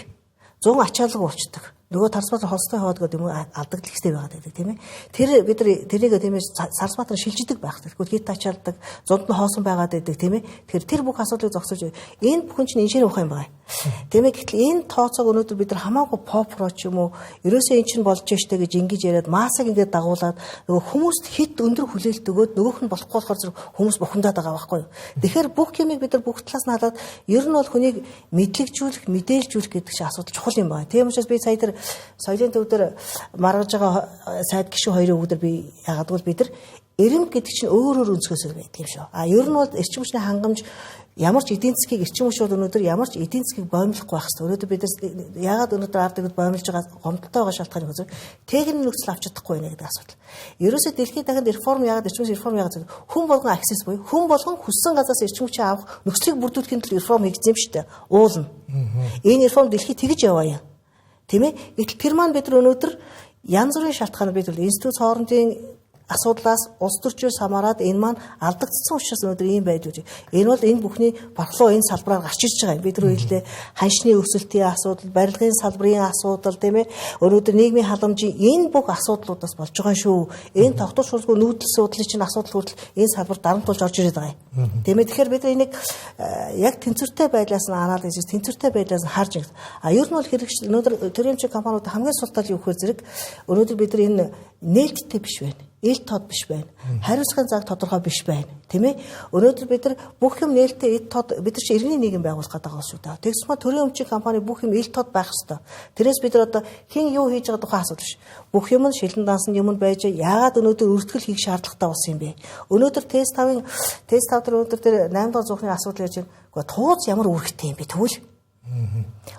100 ачаалга болчдөг. Нөгөө трансформатор холстой хаваад гэдэг юм уу алдагдал ихтэй байгаад байдаг тийм ээ. Тэр бид нар тэрийг тийм ээ трансформатор шилждэг байх. Тэгвэл хит ачаалдаг, зунд нь хоосон байгаад байдаг тийм ээ. Тэгэхээр тэр бүх асуудлыг зогсоож энэ бүхэн чинь инженер ухаан юм байна. Тийм ээ гэтэл энэ тооцоог өнөөдөр бид нар хамаагүй попро ч юм уу ерөөсөө эн чинь болж штэ гэж ингэж яриад массаг ингээд дагуулад нөгөө хүмүүст хит өндөр хүлээлт өгөөд нөгөөх нь болохгүй болохоор зэрэг хүмүүс бухимдаад байгаа байхгүй юу. Тэгэхээр бүх юмыг бид нар бүх талаас нь хараад ер нь бол хүнийг мэдлэгжүүлэх, мэдээлжүүлэх гэдэг чинь асуудал чухал юм байна. Тийм учраас би сая тэр соёлын төв дээр маргаж байгаа сайд гишүүн хоёрын үг дээр би яагаад гэвэл бид нар эрэмб гэдэг чинь өөр өөр өнцгөөс байдаг юм шүү. А ер нь бол эрчим хүчний хангамж ямар ч эдийн засгийг эрчим хүч бол өнөөдөр ямар ч эдийн засгийг боомлохгүй байх хэрэгтэй. Өнөөдөр бид нар яагаад өнөөдөр ард иргэд боомлож байгаа гомдолтой байгаа шалтгааны хөзөр техник нөхцөл авч чадахгүй байна гэдэг асуудал. Ерөөсөө дэлхийн дахинд реформ яагаад эрчим хүчний реформ яагаад хүн болгон аксес буюу хүн болгон хүссэн газраас эрчим хүчээ авах нөхцөлийг бүрдүүлэхийн тулд реформ хийгдсэн юм шүү дээ. Уулна. Энэ реформ дэлхий тэгж яваа юм. Тийм ээ? Гэтэл тэр маань бид нар өнөөдөр янз бүрийн шалтгаан бид бол институт хоорондын асуудлаас улс төрчөөс хамаарат энэ маань алдагдсан учраас өнөөдөр ийм байдал үүж. Энэ бол энэ бүхний бархлуу энэ салбараар гарч ирж байгаа юм. Бид нар хэллээ ханшны өсөлтийн асуудал, барилгын салбарын асуудал тийм ээ. Өнөөдөр нийгмийн халамжийн энэ бүх асуудлуудаас болж байгаа шүү. Энэ тогтвор шуургүй нүүдэл суудлын чинь асуудал хүртэл энэ салбар дарамт болж орж ирээд байгаа юм. Тийм ээ. Тэгэхээр бид нар энийг яг тэнцвэртэй байдлаас нь анализ хийж, тэнцвэртэй байдлаас нь харж байна. А ер нь бол хэрэгч өнөөдөр төрийн компаниуд хамгийн сул тал юу гэхээр зэрэг өнөөдөр бид нар энэ нээлттэй биш байна. Ил тод биш байна. Хариуцлагын цаг тодорхой биш байна. Тийм ээ? Өнөөдөр бид нар бүх юм нээлттэй ил тод бид нар чинь иргэний нийгэм байгуулах гэдэг байгаа шүү дээ. Тэгсэн маань төрийн өмчийн компани бүх юм ил тод байх ёстой. Тэрээс бид нар одоо хэн юу хийж байгаа тухайн асуудал биш. Бүх юм нь шилэн дансан юм нь байж яагаад өнөөдөр өртгөл хийх шаардлагатай болсон юм бэ? Өнөөдөр тест 5-ын тест 5 дээр өнөөдөр тэр 8 дугаар зуухны асуудал яаж байна? Гэхдээ тууз ямар үүрэгтэй юм бэ тэгвэл?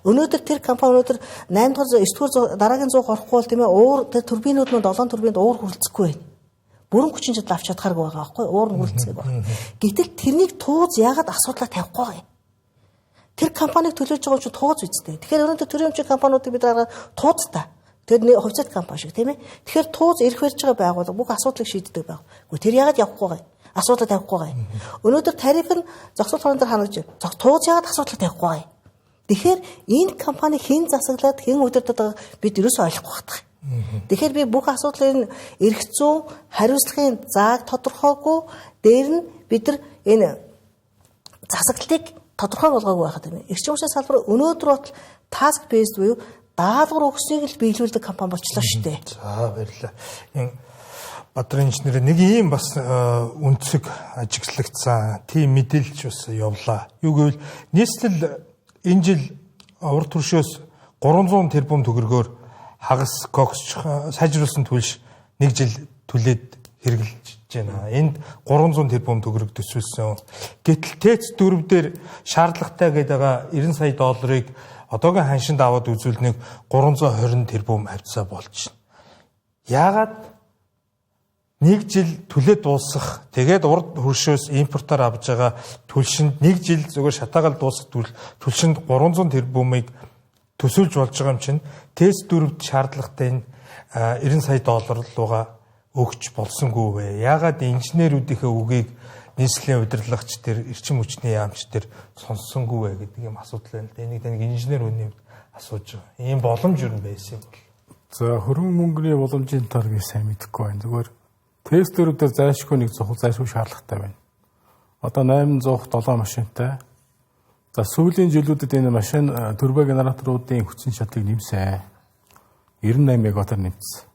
Өнөөдөр тэр компани өнөөдөр 8 дугаар 9 дугаар дараагийн 100 орохгүй бол тийм ээ уур тэр турбинууд нь 7 турбинд уур хүрэлцэхгүй байна. Бүрэн хүчин чадал авч чадхааргүй байгаа байхгүй уур нь хүрэлцээг байна. Гэтэл тэрнийг тууз яагаад асуудлаа тавихгүй байгаа юм? Тэр компаниг төлөөж байгаа чинь тууз үсттэй. Тэгэхээр өнөөдөр төрийн өмчийн компаниудыг бид хараад тууцтай. Тэр хувьцаат компани шиг тийм ээ. Тэгэхээр тууз эрх барьж байгаа байгууллага бүх асуудлыг шийддэг байх. Гэхдээ тэр яагаад явахгүй байгаа юм? Асуудлаа тавихгүй байгаа юм. Өнөөдөр тариф нь зохицол хорон дээр ханаж тууз яагаад асуудлаа тавихгүй байгаа юм? Тэгэхээр энэ компани хэн засаглаад хэн удирдах байгааг бид ерөөсөө ойлгохгүй байна. Тэгэхээр би бүх асуудлын эрх зүйн хариуцлагын зааг тодорхойгүй дээр нь бид нар энэ засаглалыг тодорхой болгоогүй байхад юм. Эрчим хүчний салбар өнөөдөр бол task based буюу даалгавар өгснийг л биелүүлдэг компани болчлоо шүү дээ. За баярлалаа. Энэ Бадрын инженер нэг ийм бас өнцөг ажиглагдсан тийм мэдээлж бас явлаа. Юу гэвэл нийслэл энэ жил урд туршөөс 300 тэрбум төгрөгөөр хагас кокс сайжруулсан түлш нэг жил түлээд хэрэглэж байна. Энд 300 тэрбум төгрөг төсөөлсөн. Гэтэл ТЭЦ 4 дээр шаардлагатай гэдэг байгаа 90 сая долларыг одоогийн ханшинд аваад үзвэл нэг 320 тэрбум хавцаа болж байна. Яагаад нэг жил түлээ дуусгах, тэгээд урд хөршөөс импортоор авж байгаа түлшинд нэг жил зүгээр шатаагаал дуусгах түлшинд 300 тэрбумыг төсөөлж болж байгаа юм чинь ТЭЦ 4-д шаардлагатай энэ 90 сая доллар руугаа өгч болсонгүй вэ? Яагаад инженерүүдийнхээ үгийг нийслэлийн удирдлагч тэр эрчим хүчний яамч тэр сонссонгүй вэ гэдэг юм асуудал байна л да. Энийг тань инженер хүний хувьд асууж байгаа. Ийм боломж юу байсан юм бол? За хөрөнгө мөнгөний боломжийн талаар би сайн мэдэхгүй байна. Зүгээр ТЭЦ 4 дээр зайлшгүй нэг зух зайлшгүй шаардлагатай байна. Одоо 807 машинтай. За сүүлийн жилүүдэд энэ машин турбо генераторуудын хүчин чадлыг нэмсэн. 98 мегаваттаар нэмсэн.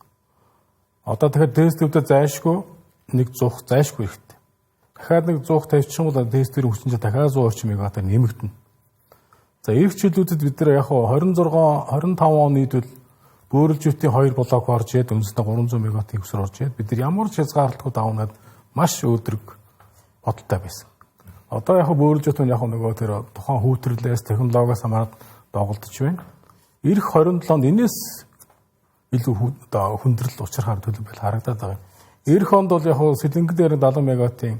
Одоо тэгэхээр ТЭЦ 4 дээр зайлшгүй нэг зух зайлшгүй хэрэгтэй. Дахиад нэг 100 тавьчихсан бол ТЭЦ 4 хүчин чадал дахиад 120 мегаваттаар нэмэгдэнэ. За ирэх жилүүдэд бид нар яг 26 25 оны үед бол бөөрөлжүүтийн 2 блок орж ирээд үндсэндээ 300 мегаваттын их усэр орж ирээд бид нар ямар ч хязгаарлалтгүй давнаад маш өөдрөг бодолтой байсан. Одоо яг бөөрөлжүүт нь яг нөгөө тэр тухайн хүүтрлээс технологиос хамаарат доголдож байна. Ирэх 27 онд энэс илүү одоо хүндрэл учрахаар төлөв байл харагдаад байгаа юм. Ирэх онд бол яг Сэлэнгэ дээр 70 мегаваттын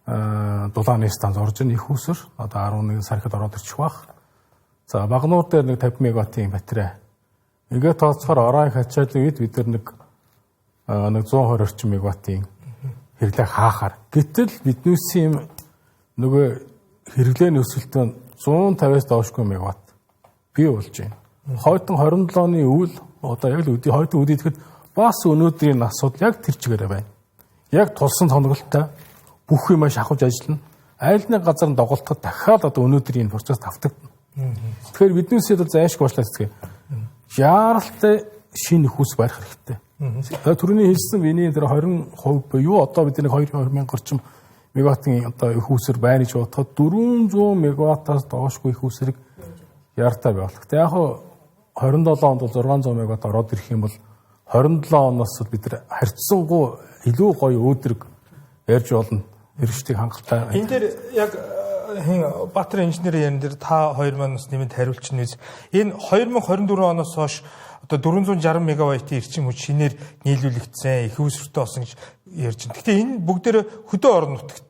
дулааны станц орж ирнэ их усэр одоо 11 сард ороод ирчих бах. За Багнуур дээр нэг 50 мегаваттын батарей. Ингээд тооцохоор оройн хачаалын үед бид нар нэг 120 орчим мегаваттын хэрэглээ хаахаар. Гэтэл биднээсийн юм нөгөө хэрэглээний өсөлт нь 150-аас доошгүй мегаватт бий болж байна. Хойтон 27 оны өвөл одоо яг л өдий хойтон өдий тэгэхэд бас өнөөдрийн асуудал яг тэр чигээрээ байна. Яг тулсан тонголтой бүх юм шахаж ажиллана. Айл нэг газар нь доголдоход дахиад одоо өнөөдрийн энэ процесс тавтагдана. Тэгэхээр биднээс бол зайлшгүй уучлаа цэцгээ. Яаралтай шинэ их ус барих хэрэгтэй. Түрүүний хэлсэн миний тэр 20% буюу одоо бид нэг 2000 орчим мегаваттын одоо их усэр байна гэж бодоход 400 мегаваттаас доошгүй их усэрийг яаралтай байгуулах. Тэг яг 27 онд бол 600 мегаватт ороод ирэх юм бол 27 оноос бид нар харьцангуй илүү гоё өөдрөг ярьж болно. Хэрэгжтийг хангалттай. Энэ дээр яг хин Баатар инженерийн ярин дээр та хоёр маань бас нэмэлт хариулчихна биз. Энэ 2024 оноос хойш одоо 460 мегаваттын эрчим хүч шинээр нийлүүлэгдсэн, их усвэртэй болсон гэж ярьж байна. Гэхдээ энэ бүгдээрээ хөдөө орон нутагт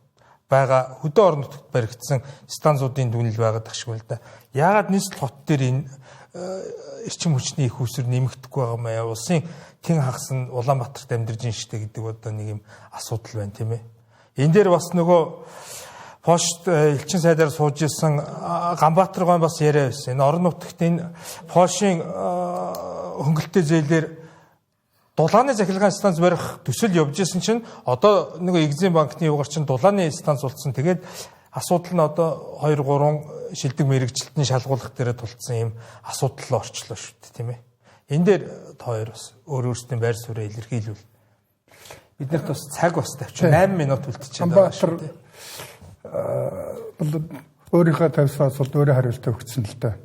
байгаа, хөдөө орон нутагт баригдсан станцуудын дүнэл байгаад тах шиг байна л да. Яагаад нийслэл хот дээр энэ эрчим хүчний их усвэр нэмэгдэхгүй байгаа юм аа? Улсын тэн хагас нь Улаанбаатарт амьдарч ин штэ гэдэг одоо нэг юм асуудал байна, тийм ээ. Энэ дээр бас нөгөө Польшд элчин сайдаар сууж исэн Ганбаатар гон бас яриа байсан. Энэ орон нутагт энэ Польшийн хөнгөлөлттэй зээлээр дулааны захиргааны станц барих төсөл явж исэн чинь одоо нөгөө Экзим банкны юугаар чинь дулааны станц болцсон. Тэгээд асуудал нь одоо 2 3 шилдэг мэрэгжилтний шалгуулах дээрээ тулцсан юм асуудал орчлоо шүү дээ, тийм ээ. Энэ дээр та хоёр бас өөр өөрсдийн байр суурьаа илэрхийлвэл бид нарт бас цаг бас тавьчих 8 минут үлдчихэж байгаа шүү дээ. Бол өөрийнхөө тавьсан асуулт өөрөө хариултаа өгсөн л дээ.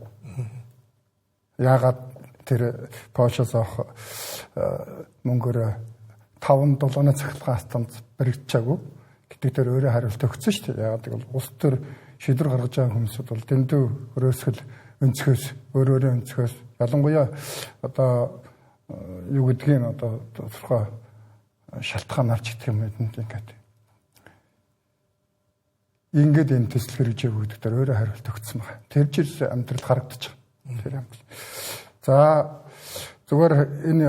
Яагаад тэр Польшоос авах мөнгөөр 5 7-ны цахилгаан станц баригдчаагүй гэдэг дээр өөрөө хариулт өгсөн шүү дээ. Яагаад гэвэл улс төр шийдвэр гаргаж байгаа хүмүүсүүд бол дэндүү өрөөсгөл өнцгөөс өөрөөрөө өнцгөөс ялангуяа одоо юу гэдгийг одоо тодорхой шалтгаанаар ч гэх юм ингээд энэ төсөл хэрэгжээгүй гэдэг дээр өөрөө хариулт өгсөн байна. Тэр жил амьдрал харагдаж байгаа. Тэр амьдрал. За зүгээр энэ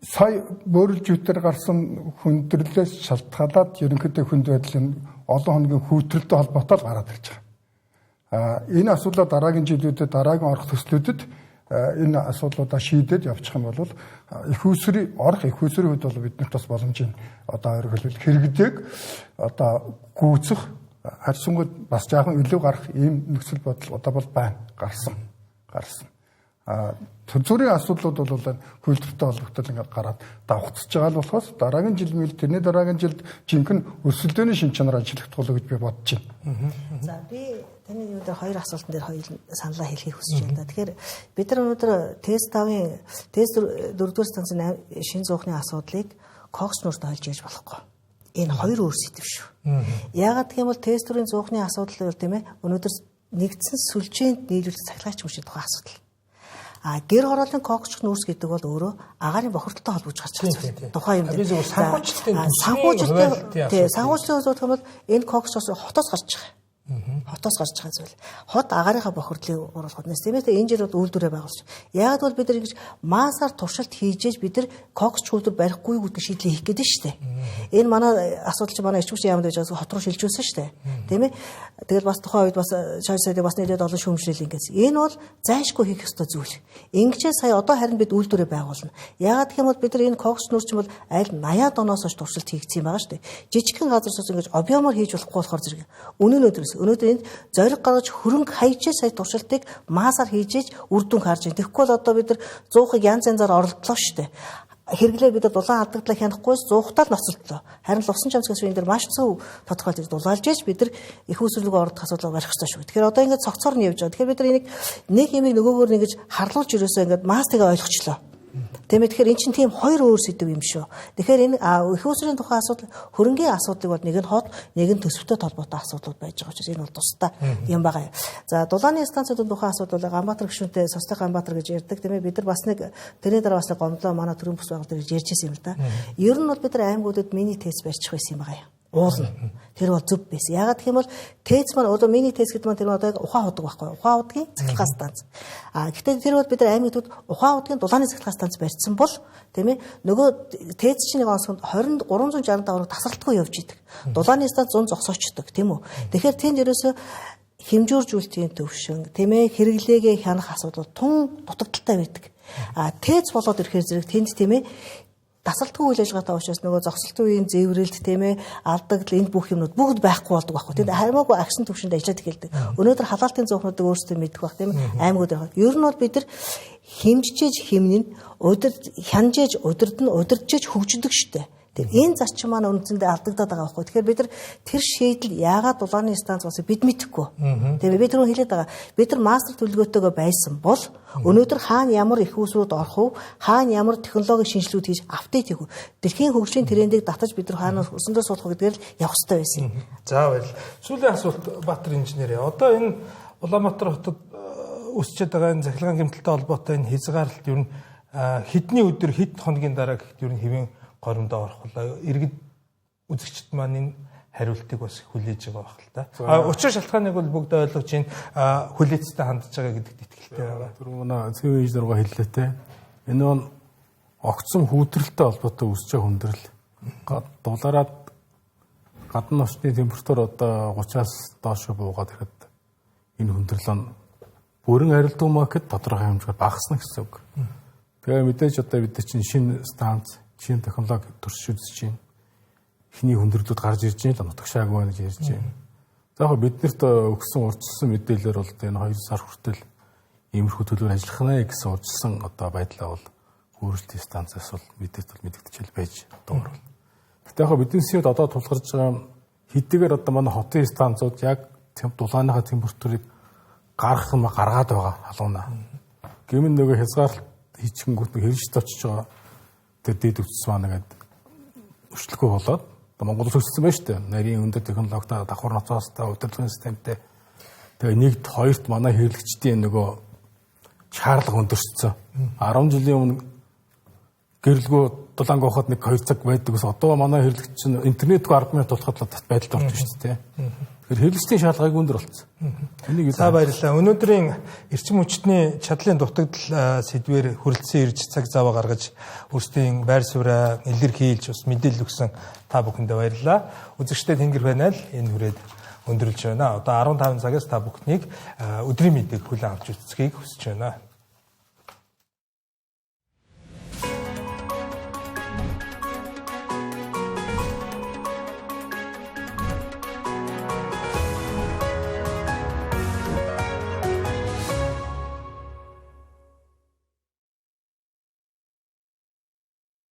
сая бөөрөлжүүтээр гарсан хүндрэлээс шалтгаалаад ерөнхийдөө хүнд байдлын олон хоногийн хүүтрэлтэй холбоотой л гараад ирж байгаа. Энэ асуудлаа дараагийн жилүүдэд дараагийн орох төслүүдэд энэ асуудлуудаа шийдээд явчих юм бол их усрын орох их усрын хувьд бол биднэрт бас боломжийн одоо өөрөөр хэлбэл хэрэгдээг одоо гүйцэх харьцангуй бас жаахан илүү гарах ийм нөхцөл бодол одоо бол байна гарсан. Төзөрийн асуудлууд бол хөлтөртэй холбогдол ингээд гараад давхцаж байгаа л болохоос дараагийн жил мэл тэрний дараагийн жилд жинхэнэ өрсөлдөөний шин чанар ажиллах болоо гэж би бодож байна. За би таны өнөөдөр хоёр асуултан дээр хоёр саналаа хэлхийг хүсэж байна. Тэгэхээр бид нар өнөөдөр ТЭС 5-ын ТЭС 4-р станцын шин зуухны асуудлыг кокс нүүртэй холж яаж болохгүй. Энэ хоёр өөр сэдв шүү. Яагаад гэх юм бол ТЭС 4-ийн зуухны асуудал бол тийм ээ өнөөдөр нэгдсэн сүлжээнд нийлүүлэх цахилгаан хүчний тухай асуудал. А гэр хорооллын коксч нүүрс гэдэг бол өөрөө агаарын бохирдолтой холбогдож гарч байгаа зүйл. Тухайн юм дээр санхүүжилтийн санхүүжилтийн асуудал гэх юм бол энэ коксчоос хотоос гарч байгаа. Хотоос гарч байгаа зүйл. Хот агаарынхаа бохирдлыг оруулах үднэс. Тийм ээ энэ жил бол үйлдвэрээ байгуулж. Яг бол бид нар ингэж маасаар туршилт хийж бид нар коксч үйлдвэр барихгүй гэдэг шийдлээ хийх гээд нь шүү дээ. Энэ манай асуудал чинь манай эрчим хүчний яамд байж байгаа хот руу шилжүүлсэн шүү дээ. Тийм ээ. Тэгэл бас тухайн үед бас шаш сайдыг бас нэлээд олон шүүмжлэл ингэсэн. Энэ бол зайлшгүй хийх ёстой зүйл. Ингэчээ сая одоо харин бид үйлдвэрээ байгуулна. Яагаад гэх юм бол бид нар энэ кокс нүүр чинь бол аль 80-аад оноос хойш туршилт хийгдсэн юм байгаа шүү дээ. Жижигхэн газар сус ингэж объемоор хийж болохгүй болохоор зэрэг. Үнэн өдрөөс өнөөдөр энд зориг гаргаж хөрөнгө хайжээ сая туршилтыг маасаар хийжээж үр дүн харж байна. Тэгэхгүй бол одоо бид нар 100-ыг янз янзаар оролдлоо шүү дээ. Хэрэглээ бид нар дулаан алдагдлаа хянахгүй зуухтаа л ноцолдлоо. Харин лусан чамц гэсэн энэ дэр маш зөв тодорхойлж дулаалж ээж бид нар их усрэлгүй ордох асуудлыг барих ёстой шүү. Тэгэхээр одоо ингээд цогцоор нь явж байгаа. Тэгэхээр бид нар энийг нэг юмыг нөгөөгөр нэгж харлуулж ерөөсөө ингээд мастигаа ойлгочлоо. Тийм ээ, тэгэхээр эн чинь тийм хоёр өөр сэдв юм шүү. Тэгэхээр энэ их усрын тухай асуудал, хөрөнгийн асуудлыг бол нэг нь хот, нэг нь төсөвтэй холбоотой асуудлууд байж байгаа учраас энэ бол тусдаа юм байгаа. За, дулааны станцуудын тухай асуудал бол Ганбаатар гишүүнтэй Состой Ганбаатар гэж ярьдаг, тийм ээ. Бид нар бас нэг тэрний дараа бас нэг гомдлоо манай төрийн бус байгууллага дээр ярьж ирсэн юм л да. Ер нь бол бид нар аймагуудад мини ТЭЦ барьчих байсан юм байгаа юм. Уулна. Тэр бол зөв байсан. Яагаад гэх юм бол ТЭЦ маань одоо мини ТЭЦ гэдэг маань тэр одоо яг ухаан худаг байхгүй. Ухаан худгийн цахилгаан станц. А гэхдээ тэр бол бид нар аймагтууд ухаан худгийн дулааны цахилгаан станц барьсан бол, тийм ээ, нөгөө ТЭЦ чинь нэг онцгой 20 365 хоног тасралтгүй явж идэг. Дулааны станц 100 зогсоочдөг, тийм үү. Тэгэхээр тэнд ерөөсөө хэмжүүржүүлэлтийн төвшин, тийм ээ, хэрэглээгээ хянах асуудал тун дутагдaltaй байдаг. А ТЭЦ болоод ирэхээр зэрэг тэнд, тийм ээ, дасалтгүй үйл ажиллагаатай учраас нөгөө зогсолтын үеийн зэврэлт, тийм ээ, алдагдал энэ бүх юмнууд бүгд байхгүй болдог байхгүй. Тэнд хамаагүй агсан төвшөнд ажиллаад эхэлдэг. Өнөөдөр халаалтын зуухнуудыг өөрсдөө мэдэх бах, тийм ээ, аймагуд байх. Ер нь бол бид нар хэмжижээж хэмнэн, удирд хянжээж удирдна, удирджээж хөгждөг штэ. Тэр энэ зарчим маань үндсэндээ алдагдаад байгаа байхгүй. Тэгэхээр бид нар тэр шийдэл яагаад дулааны станц болсон бид мэдэхгүй. Тийм ээ, би түрүүн хэлээд байгаа. Бид нар мастер төлөвлөгөөтэйгээ байсан бол өнөөдөр хаана ямар их усрууд орох вэ? Хаана ямар технологийн шинжилгүүд хийж update хийх вэ? Дэлхийн хөгжлийн трендийг татаж бид нар хаана өсөндөө суулгах гэдгээр л явах хэрэгтэй байсан юм. За, баярлалаа. Сүүлийн асуулт, Баатар инженер. Одоо энэ Улаанбаатар хотод өсчээд байгаа энэ цахилгаан гэмтэлтэй холбоотой энэ хязгаарлалт ер нь хэдний өдөр, хэд хоногийн дараа гэхэд ер нь хэвийн горимдоо орох болоо? Иргэд үзэгчд маань энэ хариултыг бас хүлээж байгаа байх л та. А учир шалтгааныг бол бүгд ойлгож байна. Хүлээцтэй хандж байгаа гэдэгт итгэлтэй байгаа. Тэр манай цэвэн инженер руугаа хэллээ те. Энэ нь огцом хүүтрэлтэй холбоотой үүсэж байгаа хүндрэл. Дулаараад гадна орчны температур одоо 30-аас доош буугаад ирэхэд энэ хүндрэл нь бүрэн арилдуу гэхэд тодорхой хэмжээгээр багасна гэсэн үг. Тэгээ мэдээж одоо бид чинь шинэ станц, шинэ технологи туршиж үзэж байна. Эхний хүндрэлүүд гарч ирж байна л нутагшаагүй байна гэж ярьж байна. За, яг биднэрт өгсөн урьдчилсан мэдээлэлээр бол энэ 2 сар хүртэл иймэрхүү төлөвөөр ажиллах нэ гэсэн урьдчилсан одоо байдлаа бол хүүрэлтийн станцаас бол мэдээлэл бол мэдэгдчихэл байж одоо бол. Гэтэ яг бидний сэвд одоо тулгарч байгаа хэдийгээр одоо манай хотын станцууд яг дулааныхаа температурыг гаргах юм гаргаад байгаа халуунаа. Гэмэн нөгөө хязгаарлалт хийчихэнгүүт нэг хэрэгжид очиж байгаа тэр дээд өвчс маань ингээд өрчлөхгүй болоод одоо Монгол хөгжсөн байна шүү дээ. Нарийн өндөр технологитой, давхар ноцоостой, удирдлагын системтэй. Тэгээ нэгд хоёрт манай хэрэглэгчдийн нөгөө шаардлага өндөрссөн. 10 жилийн өмнө гэрэлгүй дулаан гоохот нэг 2 цаг байдаг ус одоо манай хэрэглэгч чинь интернетгүй 10 минут болоход л байдалд орж шүү дээ. Тэгэхээр хэрэглэгчдийн шаардлага өндөр болсон. Энийг за, баярлалаа. Өнөөдрийн эрчим хүчний чадлын дутагдал сэдвээр хүрэлцэн ирж цаг зав гаргаж өөрсдийн байр сууриа илэрхийлж бас мэдээлэл өгсөн та бүхэндээ баярлалаа. Үзэгчдээ тэнгэр байна л энэ хүрээд өндөрлж байна. Одоо 15 цагаас та бүхнийг өдрийн мэдээг хүлээн авч үзэхийг хүсэж байна.